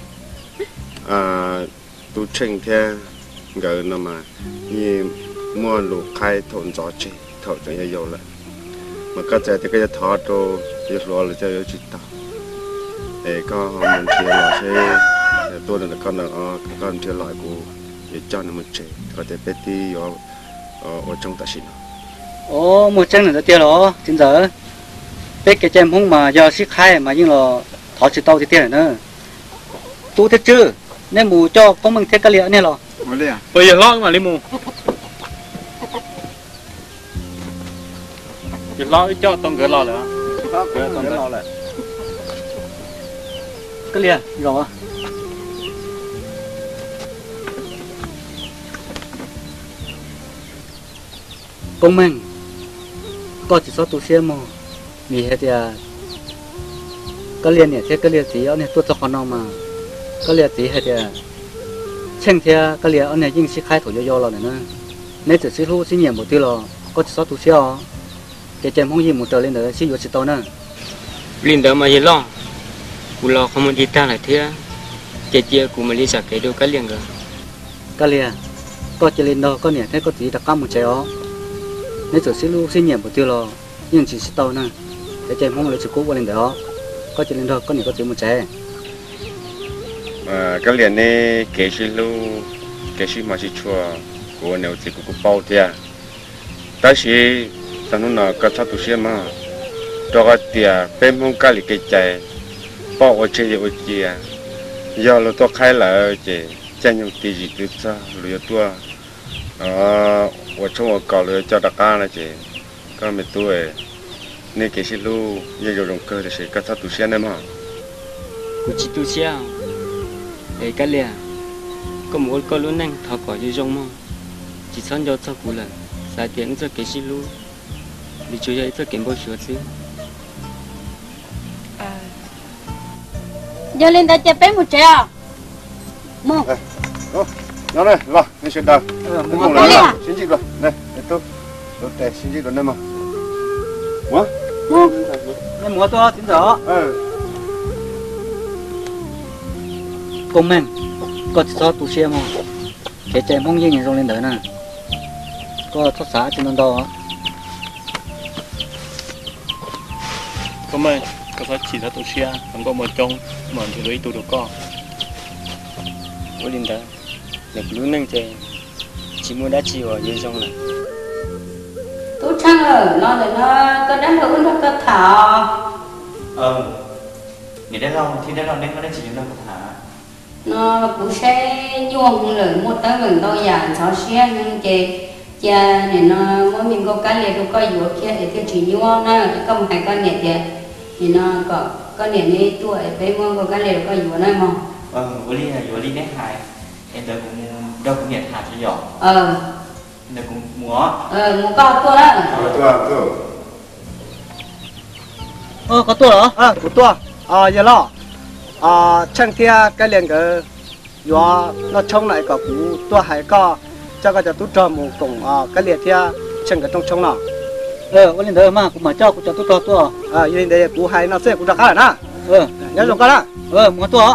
Tub Tsheej thiab nkawd no mas yeej muaj lus qhaib thaum ntxov tseg thaum tseem yau yau lawm. Mas koj txawm tias koj yuav thov rau, yuav hluas los coj yuav tsis tau. Es koj ho mus nrhiav los seb, tuaj ntawm koj ntawd, koj nrhiav los kuv yuav coj nws mus tsev, koj tias peb twb yuav ua tshoob tam sim no. Muaj tseeb li ntawd tiag los txiv ntxawm? Peb kev cai Hmoob mas yog sib qhaib mas yeej los thov tsis tau tiag tiag lawm na. Tub thiab Tswb, neb mus coj Koob Meej thiab Kab Lia ob niag los. Yawg hlob mam li mus. Yawg hlob wb coj tau nkawd los lawm. Kab Lia, zaum. Koob Meej, koj tsis txhob tu siab mog, vim hais tias Kab Lia niam thiab Kab Lia txiv ob niag tuaj txog qhov no mas Kab Lia txiv hais tias Tsheej thiab Kab Lia ob niag yeej sib qhaib thaum yau yau los ntawm na. Neb txawm sib hlub sib nyiam npaum twg los koj tsis txhob tu siab os. Kev cai Hmoob yeej mus raws li ntawd, sib yuav tsis tau na. Li ntawd mas yawg loj, kuv los qhov muag dig tag lawm thiab, ces cia kuv mam li zam kev rau Kab Lia nkawd. Kab Lia, koj cia li nrog koj niam thiab koj txiv rov qab mus tsev os. Neb txawm sib hlub sib nyiam npaum twg los yeej tsis tau na. Kev cai Hmoob lawv tsis pub ua li ntawd os. Koj cia li nrog koj niam koj txiv mus tsev. Kab Lia, neb kev sib hlub, kev sib hmov sib tshua, kuv ua niam ua txiv kuv kuj paub thiab. Tab sis txog hnub no koj txhob tu siab mog, rau qhov tias peb Hmoob kab li kev cai, poj ua tseg yawg ua cia. Yog luag tuaj qhaib lawm ces caij nyoog ti zim twb txog luag yuav tuaj ua tshoob ua kos, luag yuav coj rov qab no ces koj me tub, neb kev sib hlub yeej zoo zoo kawg tiam sis koj txhob tu siab nawb mog. Kuv tsis tu siab. Es Kab Lia, koj mus ua koj lub neej thov kom zoo zoo mog, tsis txhob nco txog kuv lawm. Xav tias wb txoj kev sib hlub nws tsuas yog ib txoj kev npau suav xwb. Yog li ntawd ces peb mus tsev os. Mus. Los, nej sawv daws, sib ntsib dua, nej tub, sib ntsib dua nej mog. Mus, nej mus tuaj txiv ntxawm. Koob Meej, koj tsis txhob tu siab mog. Kev cai Hmoob yeej zoo li ntawd na. Koj txhob xav tsis ntau ntau. Koob Meej, koj txhob chim txhob tu siab, hluas nkauj muaj coob, mam nrhiav dua ib tug rau koj. Ua li ntawd, ntawm kuv lub neej ces tsis muaj dab tsi uas yuav zoo lawm. Tub Tsheej, no ntawm no koj dab laug wb nrog koj tham os. Niam dab laug thiab dab laug, neb muaj dab tsi yuav nrog kuv tham? No kuv saib nyuaj heev lawm, muaj teeb meem ntau yam ntxhov siab heev ces cia nim no muab me nkauj Kab Lia rau koj yuav kiag es thiaj tsis nyuaj na. Koj mus hais koj niam tias nim no kom koj niam neb tuaj es peb muab nkauj Kab Lia rau koj yuav na mog. Ua li yuav li neb hais, es ntawd kuv mus nrog kuv niam tham tso yom. Ntawd kuv mus. Mus koj tuaj na. Koj tuaj los? Kuv tuaj. Yawg loj, Tsheej thiab Kab Lia nkawd yuav noj tshoob no es kom kuv tuaj hais koj, coj koj cov tub rog mus koom Kab Lia thiab Tsheej nkawd rooj tshoob no. Ua li ntawd mas kuv mam coj kuv cov tub rog tuaj. Yog li ntawd kuv hais no xwb kuv rov qab lawm na. Nyob zoo koj na. Mus tuaj.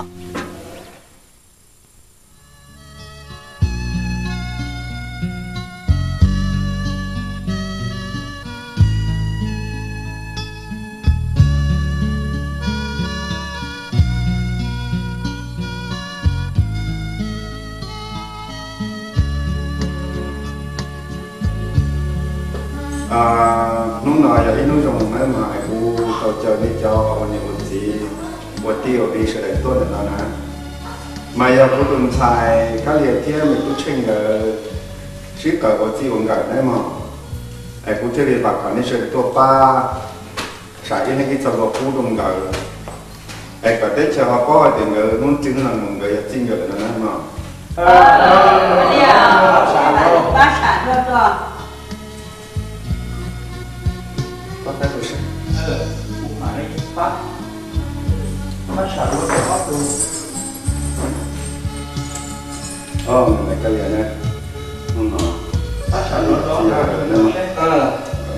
Hnub no yog ib hnub zoo na mas kuv tau caw nej cov ua niam ua txiv, ua tij ua viv sawv daws tuaj ntawm no na. Mas yog kuv tus ntxhais Kab Lias thiab me tub Tsheej nkawd sib qawm ua txij ua nkawm ne mog, es kuv thiaj li vam kom nej sawv daws tuaj pab sam ib leeg ib txoj lus qub rau nkawd, es kom teb chaws ho paub hais tias nkawd hnub twg no mus nkawd yog txij nkawm no na mog.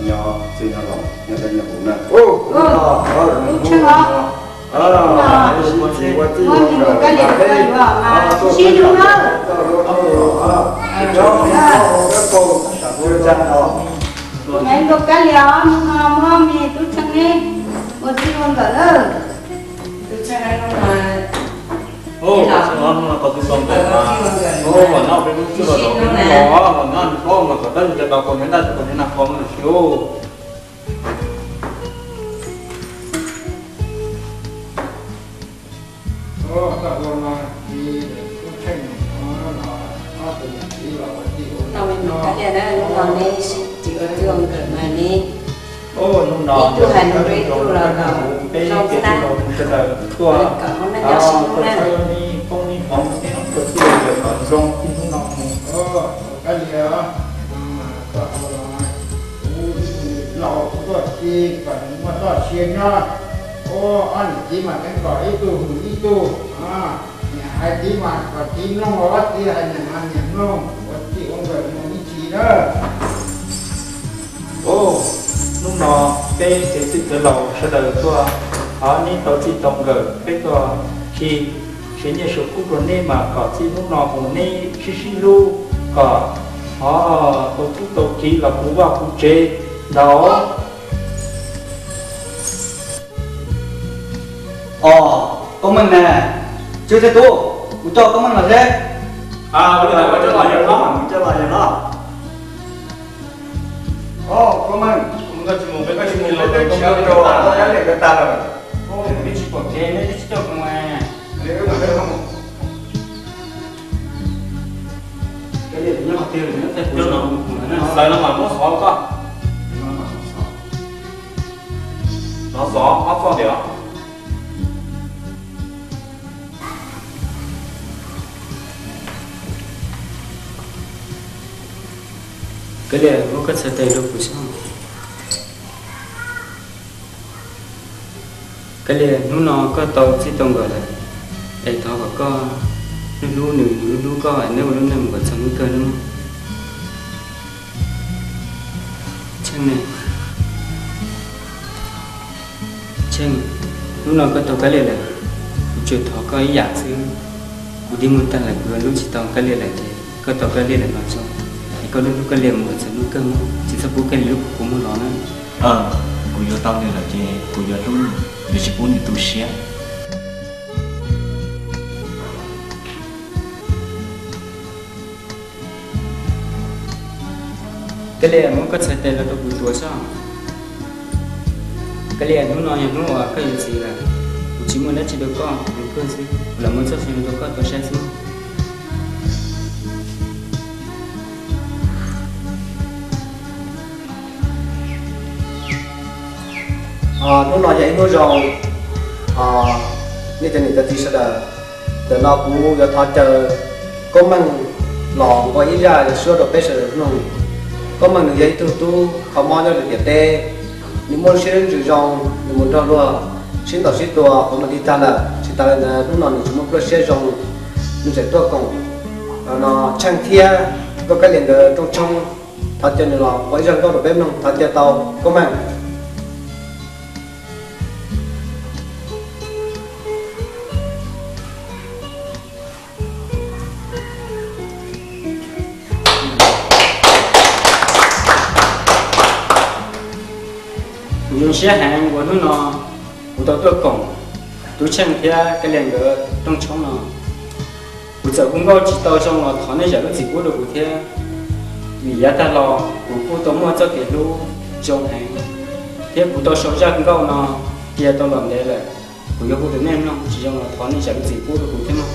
Nyob txij nyob laus, nyob dawb nyob huv na. Hnub no muab me tub Tsheej ne ua txij ua nkawm na. Hnub no tau txij tau nkawm mas, los nyob peb lub txij los los peb lub los, los nyob nws paub mas kom tab sis cov tau kaus hniav ntaj kaus hniav nas kho no lawm xwb. Hnub no ne sib txij ua txij ua nkawm mas ne, ib tug hais lus rau ib tug los kom zoo xwb na, kom hmoob noj nyob sib hlub na. Kuv laus tuaj si kom nws muaj txoj sia nyob. Ua ob niam txiv mas teev kom ib tug hwm ib tug, niam hais txiv mas kom txiv mloog, ob txiv hais niam mas niam mloog, ua txij ua nkawm mus ib tsis na. Hnub no peb txiv txwj txiv laus sawv daws tuaj, neb tau txij tau nkawm peb tuaj khi, siv nyiaj suav kub rau neb mas kom txij hnub no mus neb sib sib hlub, kom ho tau txuj tau kiv los puv vaj puv tsev ntau. Os, Koob Meej na, tswv txiv tub, kuv coj Koob Meej los seb. Os, Koob Meej, peb twb tsis pom kev, neb twb tsis coj kuv mus. Xav no mas muab xov koj, no xov ob txoj ntawm. Kab Lias, muab koj txhais tes rau kuv seb. Kab Lias, hnub no koj tau txij tau nkawm lawm, es thov kom koj hlub hlub nws, nws hlub hlub koj, es neb ua lub neej mus kom txog hnub kawg nawb mog. Tsheej, Tsheej, hnub no koj tau Kab Lias lawm, kuv tsuas thov koj ib yam xwb. Kuv dig muag tag lawm, kuv yuav hlub tsis tau Kab Lias lawm ces koj tau Kab Lias lawm los zoo, es koj hlub hlub Kab Lias mus kom txog hnub kawg mog, tsis txhob pub Kab Lias lub kua muag los na. Kuv yuav tau nws lawm ces kuv yuav hlub, yuav tsis pub nws tu siab. Kab Lias, muab koj txhais tes los rau kuv tuav soj. Kab Lias, hnub no yog hnub uas koj yuav txiv lawm, kuv tsis muaj dab tsi rau koj, kuv kawg xwb, kuv lam muab txoj sia no rau koj tau saib xwb. Hnub no yog ib hnub zoo, nej cov niam cov txiv sawv daws, ntawm no kuv yuav thov caw Koob Meej los ua ib zaj suab rau peb sawv daws mloog. Koob Meej nws yog ib tug tub kho mob nyob rau tiam teb, nws muaj lub siab lub ntsws zoo, nws mus nrog luag sib ntaus sib tua qhov muag tag lawm. Tsis tas li ntawd hnub no nws tseem muaj pluaj siab zoo, nws tseem tuaj koom no Tsheej thiab Koob Kab Lias nkawd rooj tshoob. Thov caw nws los ua ib zaj nkauj rau peb mloog, thov caw tau Koob Meej. Kuv zoo siab heev uas hnub no kuv tau tuaj koom Tub Tsheej thiab Kab Lias nkawd rooj tshoob no. Kuv txawm hu nkauj tsis tau zoo los thov nej zam lub txim pub rau kuv thiab, vim yav tag los kuv kuj tau muaj txoj kev hlub zoo heev, thiab kuv tau sau zaj nkauj no cia tau los ntev lawm. Kuv yuav hu rau nej mloog tsis zoo los thov nej zam lub txim pub rau kuv thiab mog.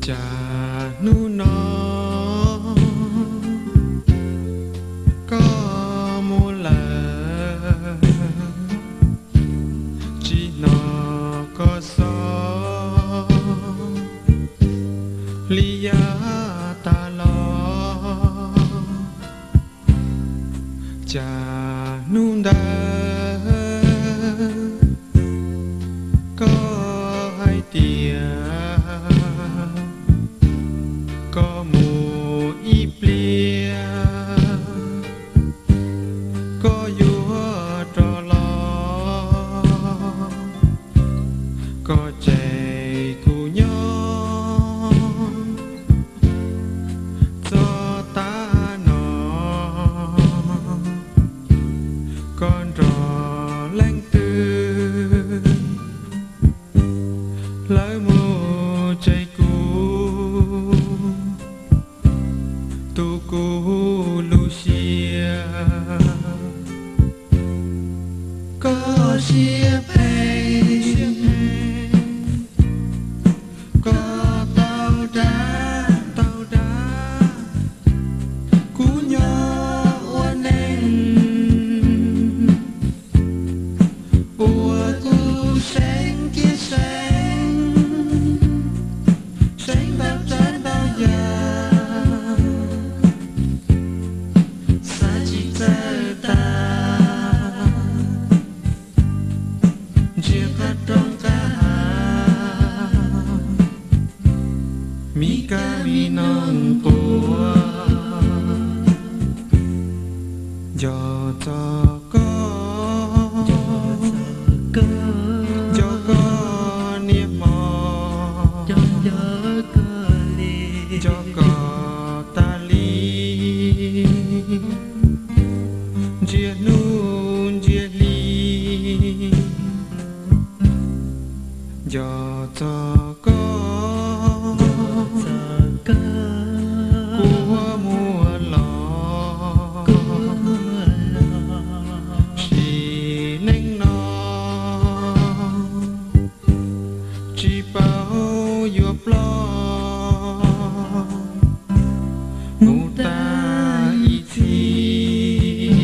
Cas hnub no koj mus lawm, tsis hnov koj xov li yav tas los. Cas hnub ntawd koj hais tias koj mus ib pliag, koj yuav rov los, koj tseg kuv nyob txog tav no, koj nrog leej twg lawv mus tseg kuv, tu kuv lub siab. Koj siab phem, koj tau dag, tau dag kuv nyob ua neej, ua kuv seev kiag seev, seev ntau tsav ntau yam, xav tsis txawj tas, ntsia qab roob qab hav, mi kab mi noog quas, nco txog koj, nco koj niaj hmo, nco koj tas li, ntsia hnub ntsia hli, nco txog koj, kuv ua muaj los, sim neej no tsis paub yuav ploj mus tag ib txhis.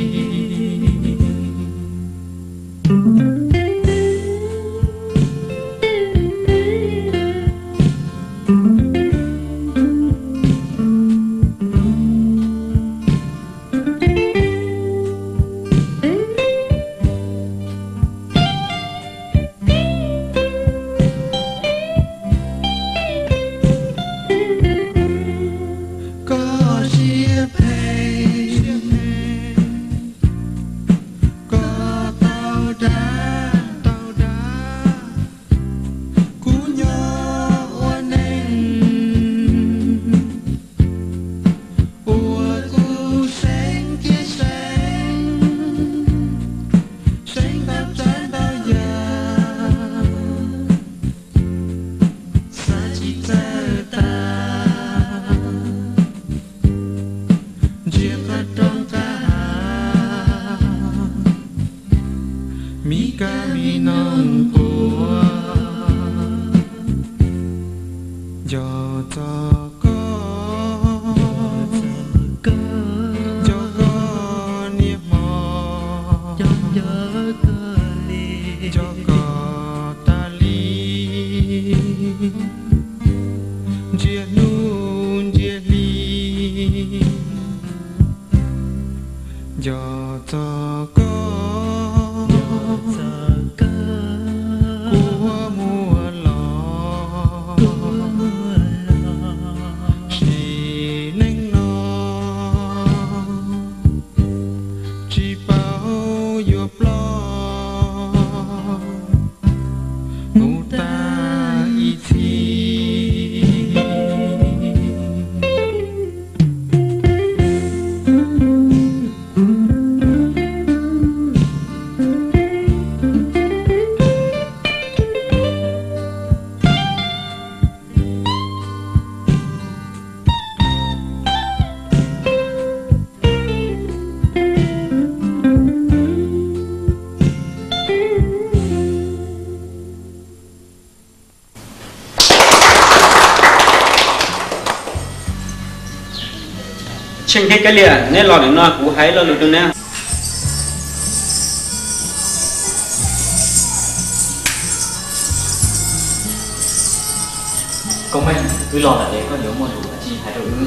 Koj siab phem, koj tau dag, tau dag kuv nyob ua neej, ua kuv seev kiag seev, seev ntau tsav ntau yam, xav tsis txawj tas, ntsia qab roob qab hav, mi kab mi noog quas, nco txog koj, nco koj niaj hmo, nco koj tas li, ntsia hnub ntsia hli, nco txog koj, kuv ua muaj los, sim neej no tsis paub yuav ploj mus tag ib txhis. Tsheej thiab Kab Lias, neb los ntawm no kuv hais lo lus rau neb. Koob Meej, wb los ntawm es koj yuav muaj lus dab tsi hais rau wb?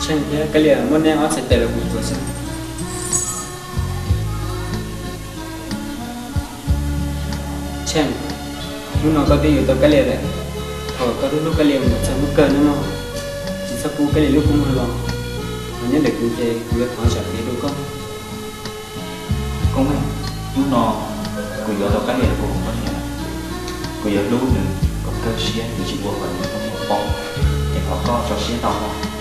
Tsheej thiab Kab Lias, muab neb ob txhais tes los kuv tuav xwb. Tsheej, hnub no koj twb yuav tau Kab Lias lawm, thov koj hlub hlub Kab Lias kom txog hnub kawg nawb mog, tsis txhob pub Kab Lias lub kua muag los. Ho nyob ntawm kuv ces kuv yuav thov zam txim rau koj. Koob Meej, hnub no kuv yuav tau Kab Lias los ua kuv poj niam, kuv yuav hlub nws kom kawg siab, yuav tsis ua kom nws poob, es thov koj tso siab tau mog.